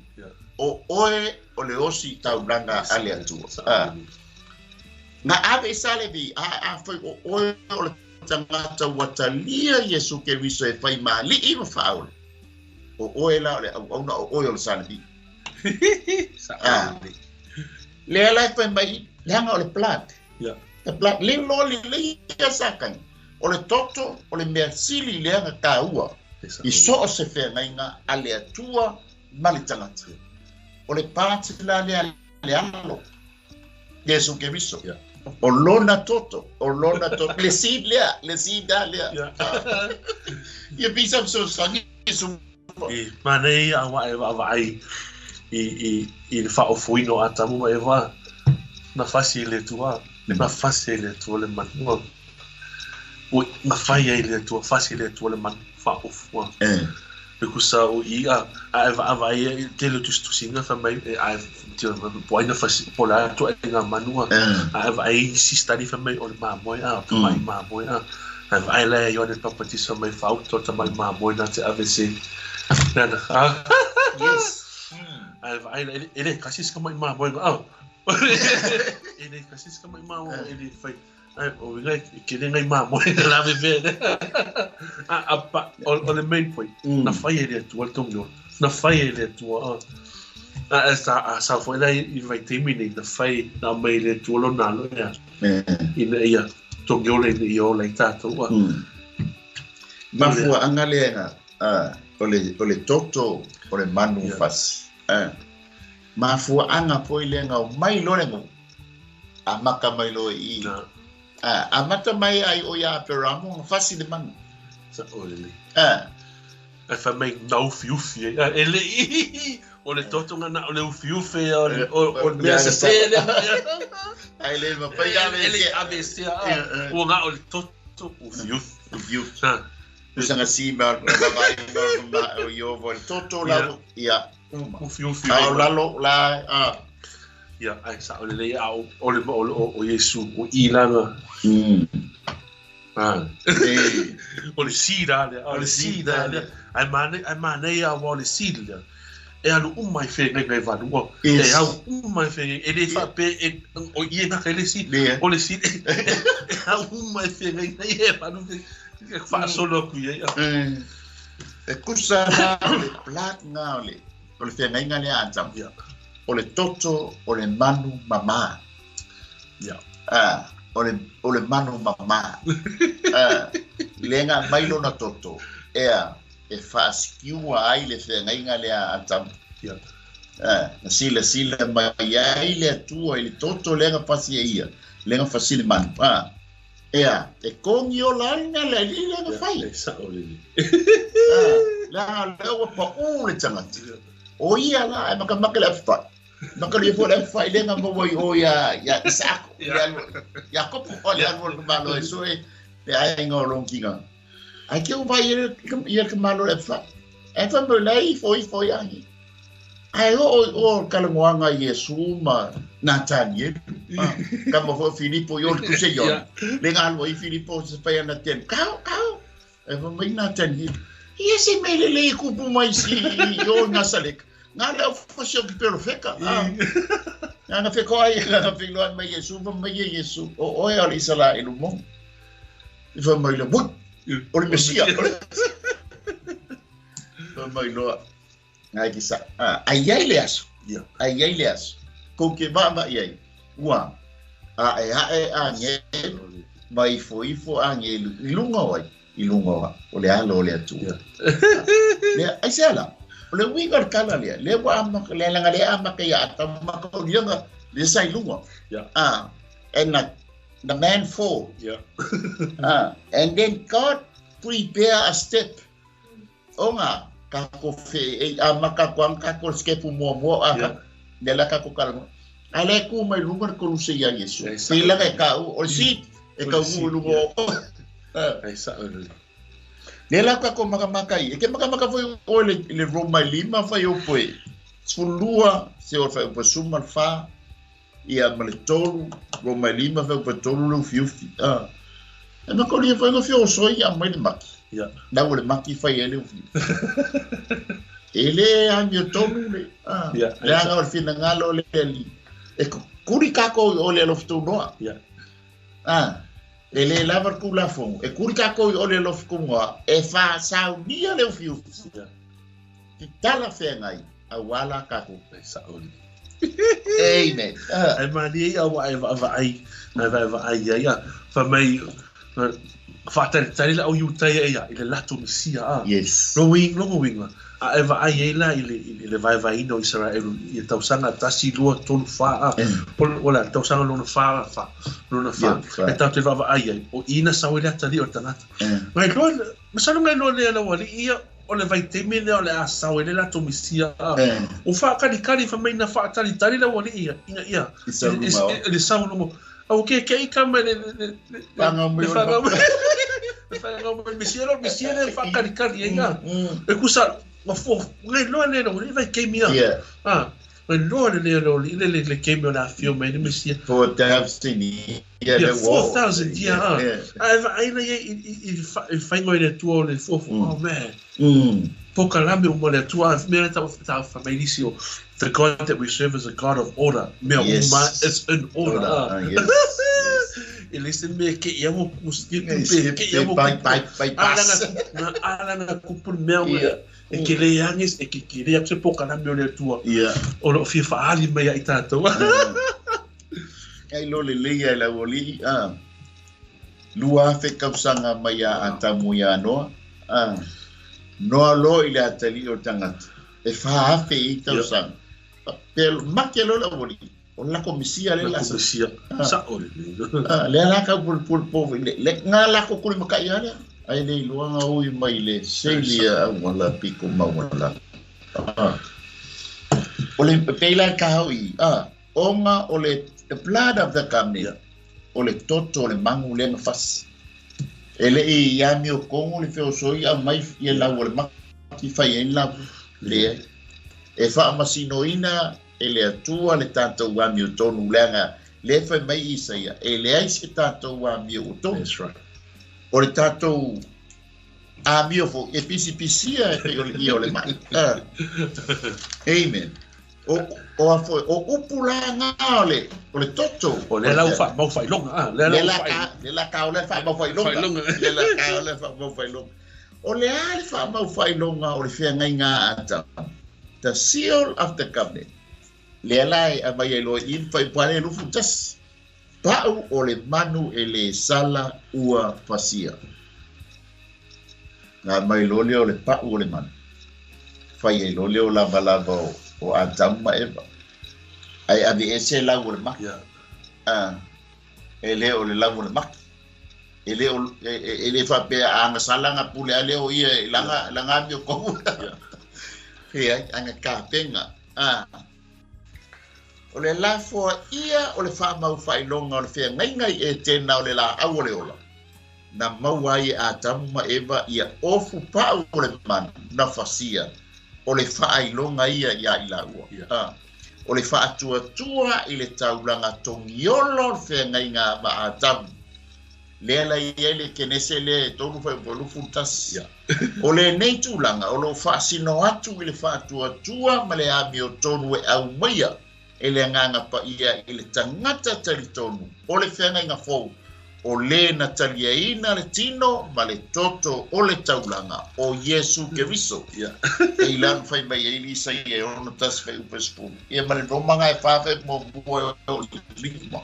o oe o le osi taulanga a le Atua. Ngā ave i salevi, a whai o oe o le tangata watalia Yesu Keriso e whai maali'i ma whaole. O oe la o le au auna o oe o le salevi. Lea lai whai mai, le hanga o le blood. The blood, le loli le ia sakani. O le toto, o le mea sili le anga kāua. I so o se wheangaiga a le Atua ma le tangata. O le pāti la lea le alo. Yesu Keriso. O lona toto, o lona toto. Le seed lea, le seed a lea. Ia pisa so sangi su. I manei a wa e vaai i le whaofuino a tamu ma e wā. Na fasi le tua, na fasi le tua le manu. Na whai ai le tua, fasi le tua le manu, whaofua. Le kusa o i a e vaai e te le tustusinga wha mai a e poaina fasi pola atu e ngā manua. A e vaai isi study wha mai o le māmoe a, o te mai māmoe a. A e vaai lea Ioane Papatisa mai whauto ta mai māmoe nā te ave se. Nana, a. Yes. A e vaai lea, e le kasi ska mai māmoe ngā. E le kasi ska mai māmoe, e le whai. Ai, o ngai ke le ngai māmoe na la ve. A pa o le main point. Na whai e le atua tongio. Na whai e le atua. A sa sa foi la i vai temi nei na whai na mai le atua lo nalo ia. Ina ia tongio le i o le tātou. Mafua anga le o le toto o le manu fasi. Mafua anga poi le ngau mai lo le ngu. A maka mai lo i. A mata mai ai o ia Aperamo, fasi le manu. Sa o le le. E wha mai na ufi ufi e. E le i. O le toto ngā na o le ufi ufi o le mea se se le. Ai le ma pai ave se. E le ave se a. O ngā o le toto ufi ufi. Ufi ufi. Usanga si ma mai ma o iovo le toto la ia. Ufi ufi. Ai lalo la a. Ia, ai sa o le lei au o le o Yesu o ilanga. O le seed lea, o le seed lea. Ai mane a o le seed lea. E alu uma i whengai ngai valua. E au uma i whengai. E le whape e o ie ngaka le seed. O le seed. E au uma i whengai ngai e valu. E whaasolo ku ia. E kusa la le plat ngā o le whengai ngā le antam. O le toto o le manu mama. O le manu mama. Lenga mailo na toto. Ea. E whaasikiua ai le whengainga lea Atamu. Na sila sila mai ai le atua i le toto lenga pasi e ia. Lenga fasili manu. Ea, e kongi o la nga le li lenga whai. E sao le li. Lea lea ua pa u le tangata. O ia la, e makamaka le awhai. Maka le fo le awhai lenga mawa i o ia Isako. Ia kopu o le anua le malo e soe le ainga o longinga. Ai ke o vai ia ka malo le fa. E fa mo lei foi angi. Ai o kalangoanga Yesu ma Nathaniel. Ka mo fo Filipo yo ku se yo. Le ngalo i Filipo se pa na ten. Kau. E fa mai Nathaniel. Ia se mele le ku pu mai si yo na salek. Nga le fo se ki pero feka. Nga fe ko ai nga fe lo mai Yesu ma mai Yesu. O e ali sala ilu mo. I fa mai le o le Mesia. Mai loa. Ngai ki sa. Ai ai le aso. Ai ai le aso. Ko ke ma ai. Ua. A e a nge mai fo ifo a nge ilunga wai. Ilunga wa. O le alo le atu. Le ai se ala. O le winga kala le. Le wa ma le langa le ama ke ya ta ma ko linga le sa ilunga. And the man fall. And then God prepare a step. Onga kako fe a maka kwang kako skepu mo mo a le la kako kalmo. Ale ku mai lunga ko lu se ya Yesu. Pila ka o si e ka mu lungo. Ai sa le la kako maka maka i. E ke maka maka foi o le Roma lima foi o poi. Sulua se o foi o suma fa ia ma le tolu Roma lima foi o tolu lu fiu. E ma ko li foi no fiu so ia mai le maki. Na o le maki fai ele o fiu. Ele a mi tolu le. Le anga o fina ngalo le li. E kuri kako o le loftu noa. Ele lava ku la fo. E kuri kako o le loftu noa. E fa saunia le fiu. Ti tala whengai a wala kako. Amen. Ai mani au ai vai ai ia. Fa mai whaatari la au yutai ia i le lato Mesia a. Yes. Longo winga. A e vaai e la i le vaevaeina o Israelu i tausaga 1, 2, 3, 4 a. O la tausaga lona 4 fa. Lona 4. E tatou te vaavaai ai. O ina sau i le atali o le tagata. Ngai loa, masalo ngai loa lea lau alii ia o le vaitaimi lea o le a sau e le lato Mesia a. O whaakalikali fa mai na whaatalitali lau alii ia. Ina ia. I le sau lunga. Au ke ke ika mai le whangau mai Mesia lo Mesia le whaakalikali e ngā. E kusa wa fo ngai loa le lo le vai kemia. Ngai loa le lo le le kemia la fio mai le Mesia. 4,000 yeah, 4,000 yeah. Ai ai le i whaingo i le tua o le fo. Oh man. Pokalame o mo le tua me ta fa mai lisi o the God that we serve is a God of order. Mea uma is in order. Yes. E le se me ke ia mo ke ia mo bypass. Ala na kupu mea e ke le angis e ke ke le se pokalame o le tua. O lo fi faali mai ai tatou. Ai lo le leia la woli lua fe kausanga mai a tamu ia noa. Noa lo i le atali o tangata. E whaafe i tausanga. Pelo make lo la woli. O la komisia le la komisia. Sa o le. Le la ka pul pul po le nga la ko kuli makai ala. Ai le luanga ui mai le selia wala piko mawala. O le peila ka hui. Onga o le the blood of the covenant. O le toto le mangu le ngafas. Ele i yami o kongo le feo soi a mai i la o le maki fai en la le e fa masinoina e le atua le tatou ami o tonu leaga le fai mai Isaia e leai se tatou ami o tonu. That's right. O le tatou amio foi e pisipisia e pei o le ia o le mai. Amen. O a foi o upu la ngā o le toto. O le lau wha mau whailonga. Le la ka o le wha mau whailonga. Le la ka o le wha mau whailonga. O le a le wha mau whailonga o le whia ngai ngā ata. The seal of the covenant. Le ala e amai e loe in whai pare lufu tas. Pau o le manu e le sala ua fasia. Ngā mai lo leo le pau o le manu. Whai e lo leo lava lava o Adamu ma Eva. Ai ave ese lau o le maki. E le o le lau o le maki. E le o e le whapea anga sala ngā pule a leo ia i langa mi o kou. Hea, anga kāpenga. O le lafoa ia o le whamau whailonga o le whea ngai ngai e tēnā o le la au o le ola. Na maua ai Adamu ma Eva ia ofu pau o le manu na fasia. O le whaailonga ia ia i la ua. O le whaatuatua i le taulanga tongiolo o le whea ngai ngā ma Adamu. Lea la ia le kenese le tolu whai polufu tasi. O le nei tūlanga o lo whaasino atu i le whaatuatua ma le ami o tonu e au maia. E le nganga pa ia i le tangata talitonu o le whenga inga fou o le na taliaina le tino ma le toto o le taulanga o Yesu Keriso. E ilanu whai mai e ili sa ia e ono tasi whai upe spulu. Ia ma le romanga e whawhe mo mua o le lima.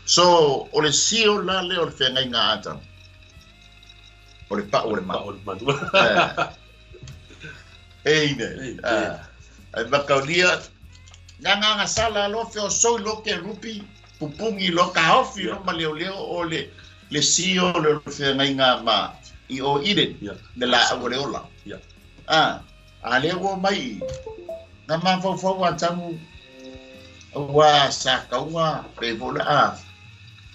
So, o le sio la le o le whenga inga Adamu. O le pa o le manu. Amen. Ai makaulia ngā ngā sala lo feo soi lo ke rupi pupungi lo ka ofi lo ma leo leo o le sio le feo ngai ngā ma i o ire le la au le ola. A le o mai ngā ma fau fau a tamu ua sa kaunga pe vola a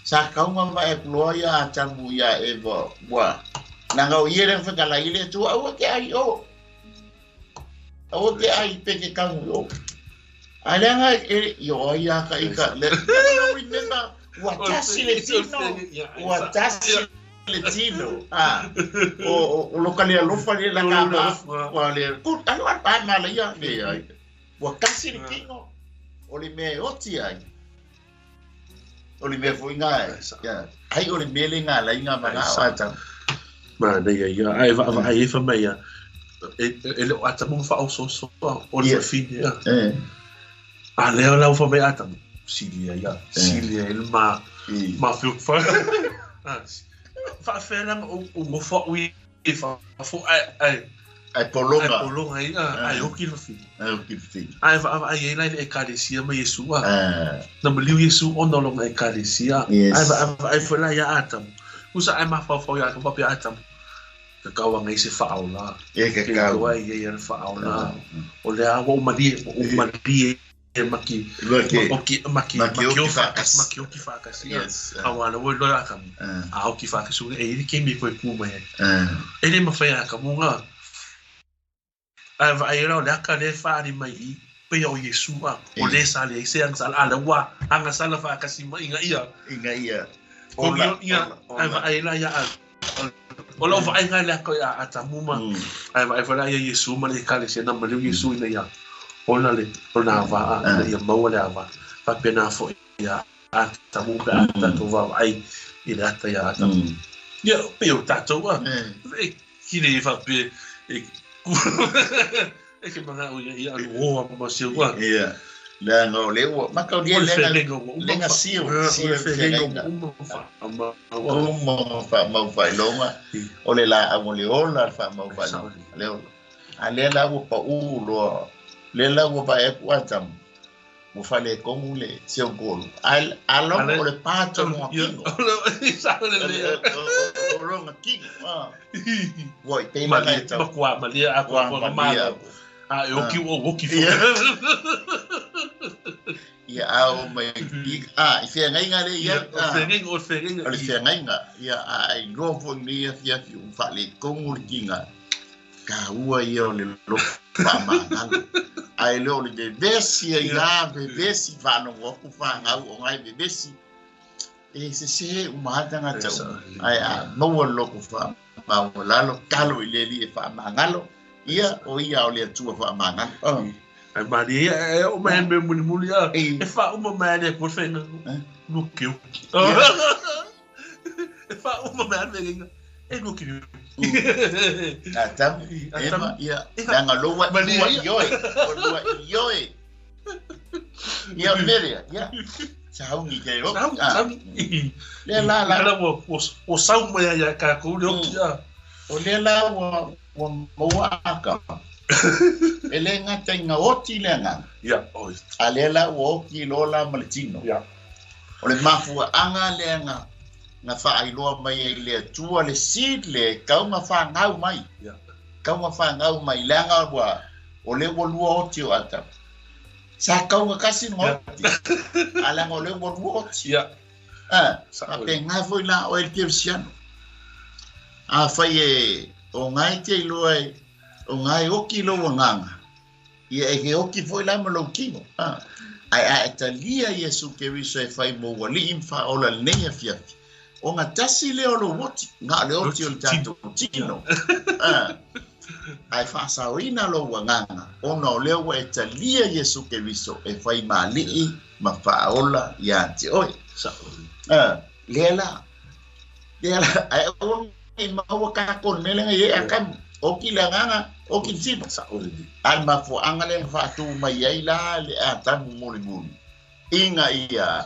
sa kaunga ma e kuloa ia a tamu ia e ua na ngau ia le whakala i le tua aua ke ai o aua ke ai pe ke kangu o. Alanga e yo ia ka ika le remember watasi le tino watasi le tino o lokale alofa le la ka wa le ku alo pa ma le ia le ai watasi le tino o le me oti ai o le me foi ngai ai o le me le nga la inga ma na ta ma ne ia ai va ai fa mai ia e le atamu fa o so so o le fi ia A leo lau fa mai Adamu. Silia ia. Silia el ma ma fiu fa. Fa felanga o mo fa ui fa fo ai ai ai polonga. Ai polonga ia ai oki lo fi. Ai oki fi. Ai va ai la e kalesia ma Yesua. Na mliu Yesu ono longa e kalesia. Ai va ai fa la ia Adamu. Usa ai ma fa fa ia ka pa Adamu. Ka kawa ngai se whaola. E ka kawa ia ia whaola. O le awa o malie maki maki maki oki whakasi. Awa la woi loa akamu. A oki whakasi e iri ke mi koe ku mai. E le mawhai akamu ngā. Ai va ai rau le aka le whaari mai i pe o Yesua. O le sale se ang sala ala wa anga sala whakasi mai inga ia. Inga ia. Ola ia ai va ai la ia. O lau vaai ngai le ako ia Atamu ma. Ai va ai va ia Yesu ma le kale se na ma le Yesu ina ia. Ona le ona va a ia maua le ava. Fa pena fo ia Atamu pe atato va ai i le ata ia Atamu. Ia pe o tatou a. E kile fa pe e e ke manga o ia o ma se wa. Ia. Le ngo le o ma ka le le nga sio sio ma fa ma fa longa o le la o le ola fa ma fa le ola a le la o pa u lo le la o pa e ku atam mo fa le kongu le sio gol al alo o le pato mo kingo o lo nga kingo ah voi te ma le ma kwa ma le a kwa ma a e oki o oki ia au mai a i fia ngai le ia o fia o le fia ngai ia ai no fo ni ia fia fi u fa le kongu le kinga ka ua ia o le lo fa ma ai le o le vesi ia vesi fa no o ku fa ngau o ngai vesi E sesē uma lava tagata uma, ae a maua le loto faamaualalo, talo i le Alii e faamagalo, ia, o Ia o le Atua faamagalo. Ae malie ia e oo mai le mea mulimuli a, e faauma mai lava le Atua le faiga, lua keu. E faauma mai lava le faiga, e lua keu. Atamu, Eva, ia, leaga o lea ua ioe, ua lua ioe. Ia, o le mea lea, ia, sauni te oki. Sauni, sauni. Lea la la. Lea ua sau mai ai ia tatou le oki a. O lea la ua maua Atamu. E le gata ina oti le agaga. Ia, oi. A lea la ua oti loa la ma le tino. Ia. O le mafuaaga lea na faailoa mai ai le Atua le seed lea e tau na fanau mai. Ia. Tau na fanau mai leaga ua o lea ua lua oti o Atamu. Sa tau na tasi na oti. A leaga o lea ua lua oti. Ia. A, faapena foi la oe le kerisiano. Afai e o na e te iloa e o na e oti lou agaga, ia e ke oti foi la ma lou tino. A, ae a e talia Iesu Keriso e fai mou alii ma faaola i lenei afiafi, ona tasi lea o lou oti, na o le oti o le tatou tino. A, ae faasaoina lou agaga, ona o lea ua e talia Iesu Keriso e fai ma alii ma faaola ia te oe. A, lea la, lea la, ae aua ne i maua tatou i le mea lea na i ai Atamu, oti le agaga, oti le tino. A o le mafuaaga lea na faatu mai ai la le Atamu mulimuli, ina ia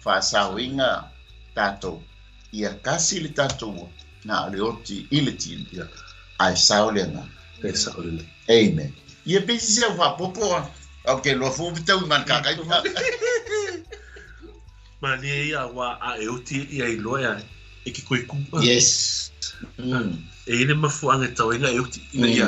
faasaoina tatou, ia tasi le tatou oti, na o le oti i le tino, ae sao le agaga. E sao lelei. Amen. Ia pei se au faaopoopo a, ou te iloa foi ua fetaui ma le kakai. Malie ia aua a e oti ia iloa ea e ke koe ku. Yes. E i le mafuaaga e tau ai na e oti ina ia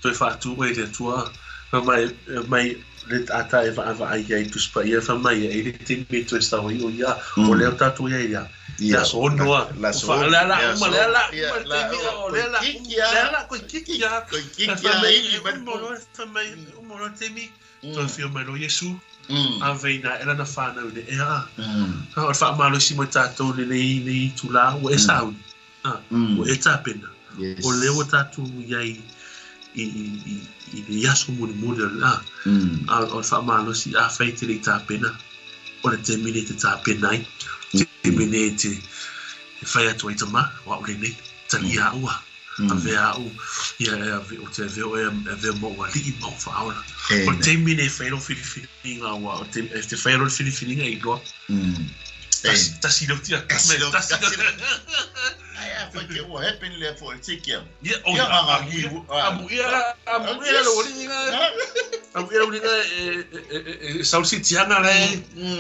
toe faatu oe i le Atua. Fai mai, mai le ata e vaavaai ai Tusi Paia fai mai e i le taimi e toe sau ai o ia, o lea o tatou ia ia. Le aso ono a. Lea la uma, lea la uma le taimi o lea la uma, lea la toeitiiti a. Toeitiiti a ili mai le po. Fai mai, uma loa le taimi, toe afio mai loa Iesu, ave ina ae lana fanau i le ea a. O le faamalosi mo i tatou i lenei itula, ua e sauni, ua e tapena, o lea ua tatou i ai i le aso mulimuli o le a. A o le faamalosi, afai e te le i tapena, o le taimi lenei e te tapena ai, taimi lenei e te fai atu ai, tama, o au lenei, talia au a. Avea au, ia e ave, ou te avea oe e avea ma ou alii ma ou faaola. O le taimi lenei e fai ai lau filifiliga, aua o le taimi, e te fai loa le filifiliga e iloa. Tasi, tasi le oti a. Tasi le oti, tasi le oti. Ae afai te ua happen lea foi le tiki au. Ia, o ia, amuia, amuia le alii nga. Amuia le alii nga e sau le siitiaga la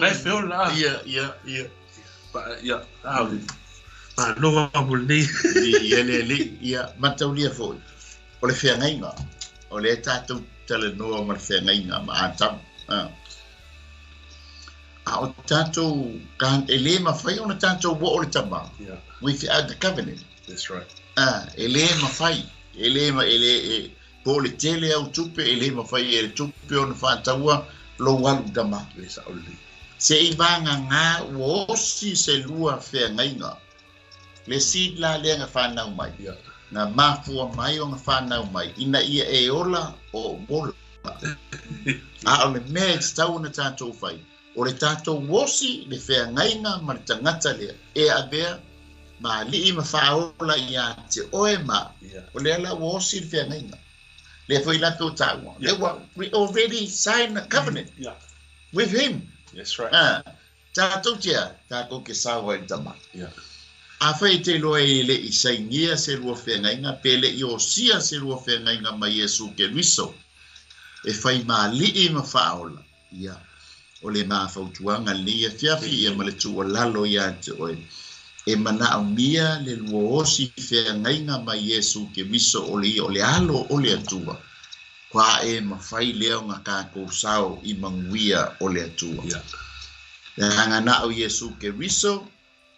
e feola. Ia, ia, ia. Ia, a, malo lava mo lenei. Ia le alii, ia, mataulia foi, o le feagaiga, o lea tatou talanoa ma le feagaiga ma Atamu. A o tatou, e le mafai ona tatou oo i le Tama without the covenant. That's right. E le mafai, e le, e le, e, po o le tele au tupe, e le mafai e le tupe ona faataua lou alu i Tama. E sao lelei. Se i vagagā ua osi se lua feagaiga, le seed la lea na fanau mai, na mafua mai ona fanau mai, ina ia e ola o ou ola. A o le mea e tatau ona tatou fai, o le tatou osi le feagaiga ma le tagata lea e avea ma alii ma faaola ia te oe ma au. O lea la ua osi le feagaiga. Lea foi la tou taua. Lea ua, we already signed a covenant with him. That's right. Tatou te a, tatou te sao ai i le tama. Afai e te iloa e le i sainia se lua feagaiga, pe le i osia se lua feagaiga ma Iesu Keriso, e fai ma alii ma faaola, ia, o le ma fautuaga lenei afiafi ia ma le tuualalo ia te oe, e manaomia le lua osi feagaiga ma Iesu Keriso o le ia o le Alo o le Atua, kua e mafai lea ona tatou sao i manuia o le Atua. Leaga na o Iesu Keriso,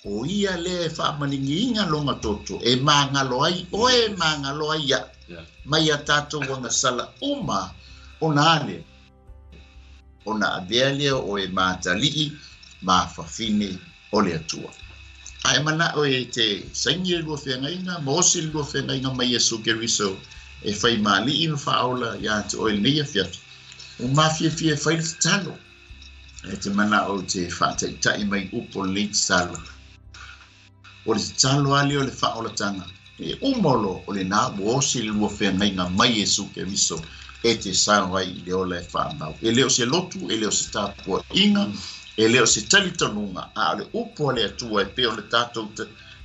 o ia lea e faamaligiina lona toto, e magalo ai oe, magalo ai iaʻu, mai a tatou agasala uma ona a lea, ona avea lea o oe ma atalii ma fafine o le Atua. Ae mana'o e te saini le lua feagaiga ma osi le lua feagaiga ma Iesu Keriso e faimaali'i ma fa'aola iā te oe lenei afiafi. Ua mafiafia e fai le tatalo. E te mana'o te fa'ataita'i mai upu o lenei tatalo. O le tatalo a lea o le fa'aolataga. E uma o lo o lenā ua osi le lua feagaiga mai Iesu Keriso e te sao ai i le ola e fa'amau. E lē o se lotu, e lē o se tapua'iga, e lē o se talitonuga, a o le upu a le Atua e pei o le tatou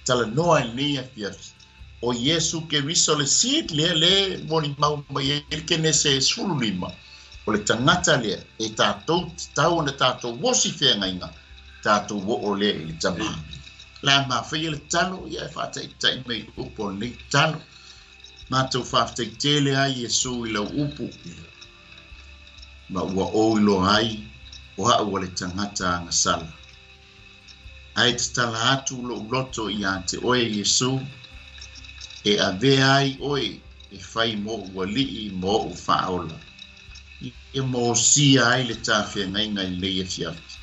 talanoa i lenei afiafi. O Iesu Keriso le seed lea le molimau mai ai le Kenese 15. O le tagata lea e tatou tatau ona tatou osi feagaiga, tatou o'o lea i le Tamā. La mafaia le tatalo, ia e fa'ataita'i mai upu o lenei tatalo. Matou fa'afetai tele ai Iesu i lau upu. Ma ua ou iloa ai o a'u o le tagata agasala. Ae tatala atu lo'u loto iā te oe Iesu, e avea ai oe e fai mo'u ali'i ma o'u fa'aola. Ia mosia ai le tafeagaiga i lenei afiafi.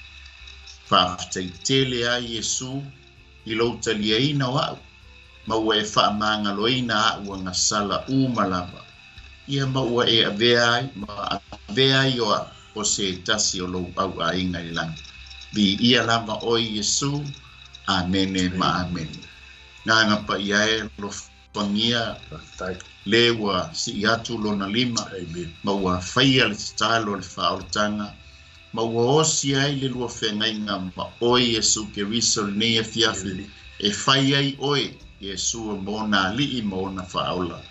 Fa'afetai tele ai Iesu i lou taliaina o a'u, ma ua e fa'amagaloina a'u agasala uma lava. Ia ma ua e avea ai, ma avea ai o a'u o se tasi o lou au'aiga i lagi. Vi'ia lava oe Iesu, amene ma amene. Gaga paia e alofagia le ua si'i atu lona lima, ma ua faia le tatalo o le fa'aolataga, ma ua osi ai le lua feagaiga ma oe Iesu Keriso lenei afiafi, e fai ai oe Iesu ma ona ali'i ma ona fa'aola.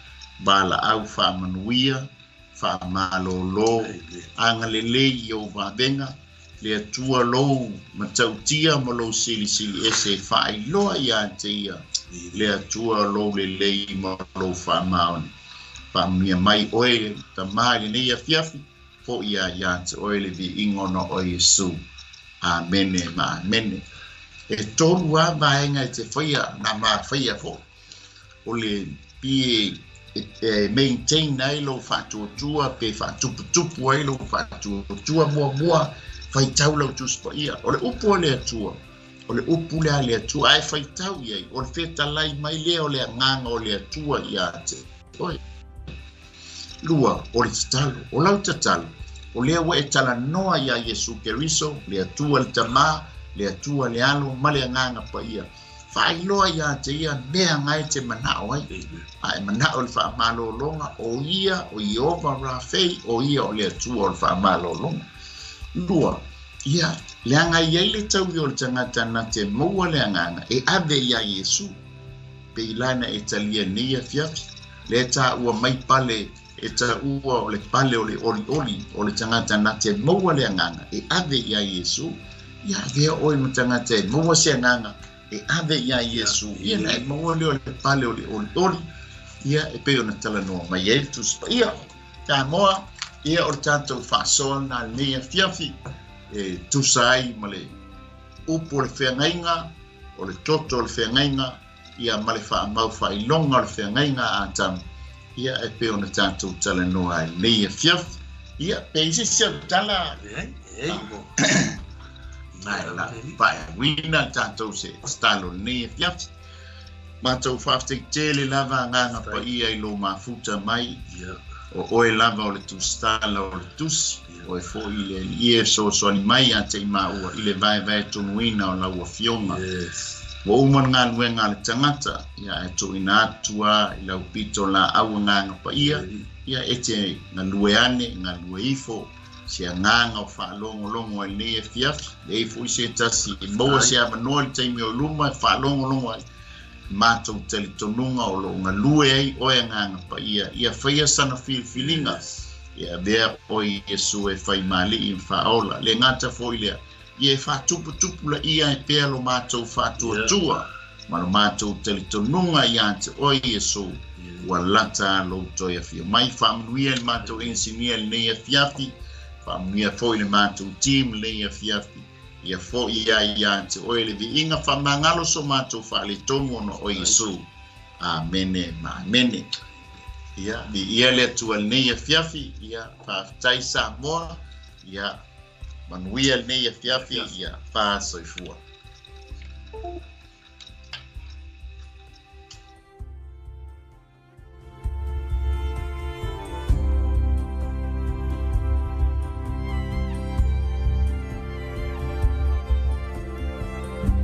Vala'au fa'amanuia, fa'amalōlō, agalelei i ou vavega, le Atua lou matautia ma lou silisili ese e fa'ailoa iā te ia, le Atua lou lelei ma lou fa'amaoni. Fa'amanuia mai oe Tamā i lenei afiafi, fo'i ia iā te oe le vi'iga ona oe Iesu. Amene ma amene. E tolu a vaega e te faia na mafaia fo'i. O le pie e maintain ai lou fa'atuatua pe fa'atuputupu ai lou fa'atuatua muamua, faitau lau Tusi Paia. O le upu o le Atua, o le upu lea a le Atua, ae faitau i ai, o le fetalai mai lea o le agaga o le Atua iā te oe. Lua, o le tatalo, o lau tatalo, o lea ua e talanoa iā Iesu Keriso, le Atua le Tamā, le Atua le Alo ma le Agaga Paia. Fa'ailoa iā te ia mea gae te mana'o ai. Ae mana'o le fa'amalōlōga, o ia o Ieova Rafei, o ia o le Atua o le fa'amalōlōga. Lua, ia, leaga i ai le taui o le tagata na te maua le agaga e ave iā Iesu. Pei lana e talia nei afiafi, lea tāua mai pale e ta'ua o le pale o le olioli o le tagata na te maua le agaga e ave iā Iesu. Ia avea oe ma tagata e maua se agaga e ave iā Iesu. Ia na e maua lea o le pale o le olioli. Ia e pei ona talanoa mai ai le Tusi Paia. Samoa, ia o le tatou fa'asoa lena lenei afiafi e tusa ai ma le upu o le feagaiga, o le toto o le feagaiga, ia ma le fa'amau fa'ailoga o le feagaiga a Atamu. Ia e pei ona tatou talanoa ai lenei afiafi. Ia pe i se isi au tala. Ae la fa'auina tatou se tatalo lenei afiafi. Matou fa'afetai tele lava agaga paia i lou mafuta mai. O oe lava o le tusitala o le tusi, oe fo'i le alii e fesoasoani mai iā te i maua i le vaevae tonuina o lau afioga. Ua uma le galuega a le tagata, ia ae tu'uina atu a i lau pito la'au agaga paia, ia e te galue ane, galue ifo, se agaga o fa'alogologo ai lenei afiafi, leai fo'i se tasi e maua se avanoa i le taimi o luma e fa'alogologo ai, matou talitonuga o lo'o galue ai oe agaga paia, ia faia sana filifiliga, ia avea oe Iesu e faimaali'i ma fa'aola. Le gata fo'i lea, ia e fa'atuputupu la'ia e pea lo matou fa'atuatua, ma lo matou talitonuga iā te oe Iesu, ua lata lou toe afio mai. Fa'amanuia le matou enisinia lenei afiafi, fa'amanuia fo'i le matou team lenei afiafi, ia fo'i ia iā te oe le vi'iga fa'amagalo so matou fa'aletonu ona oe Iesu. Amene ma amene. Ia, vi'ia le Atua lenei afiafi, ia fa'afetai Samoa, ia manuia lenei afiafi, ia fāsoifua.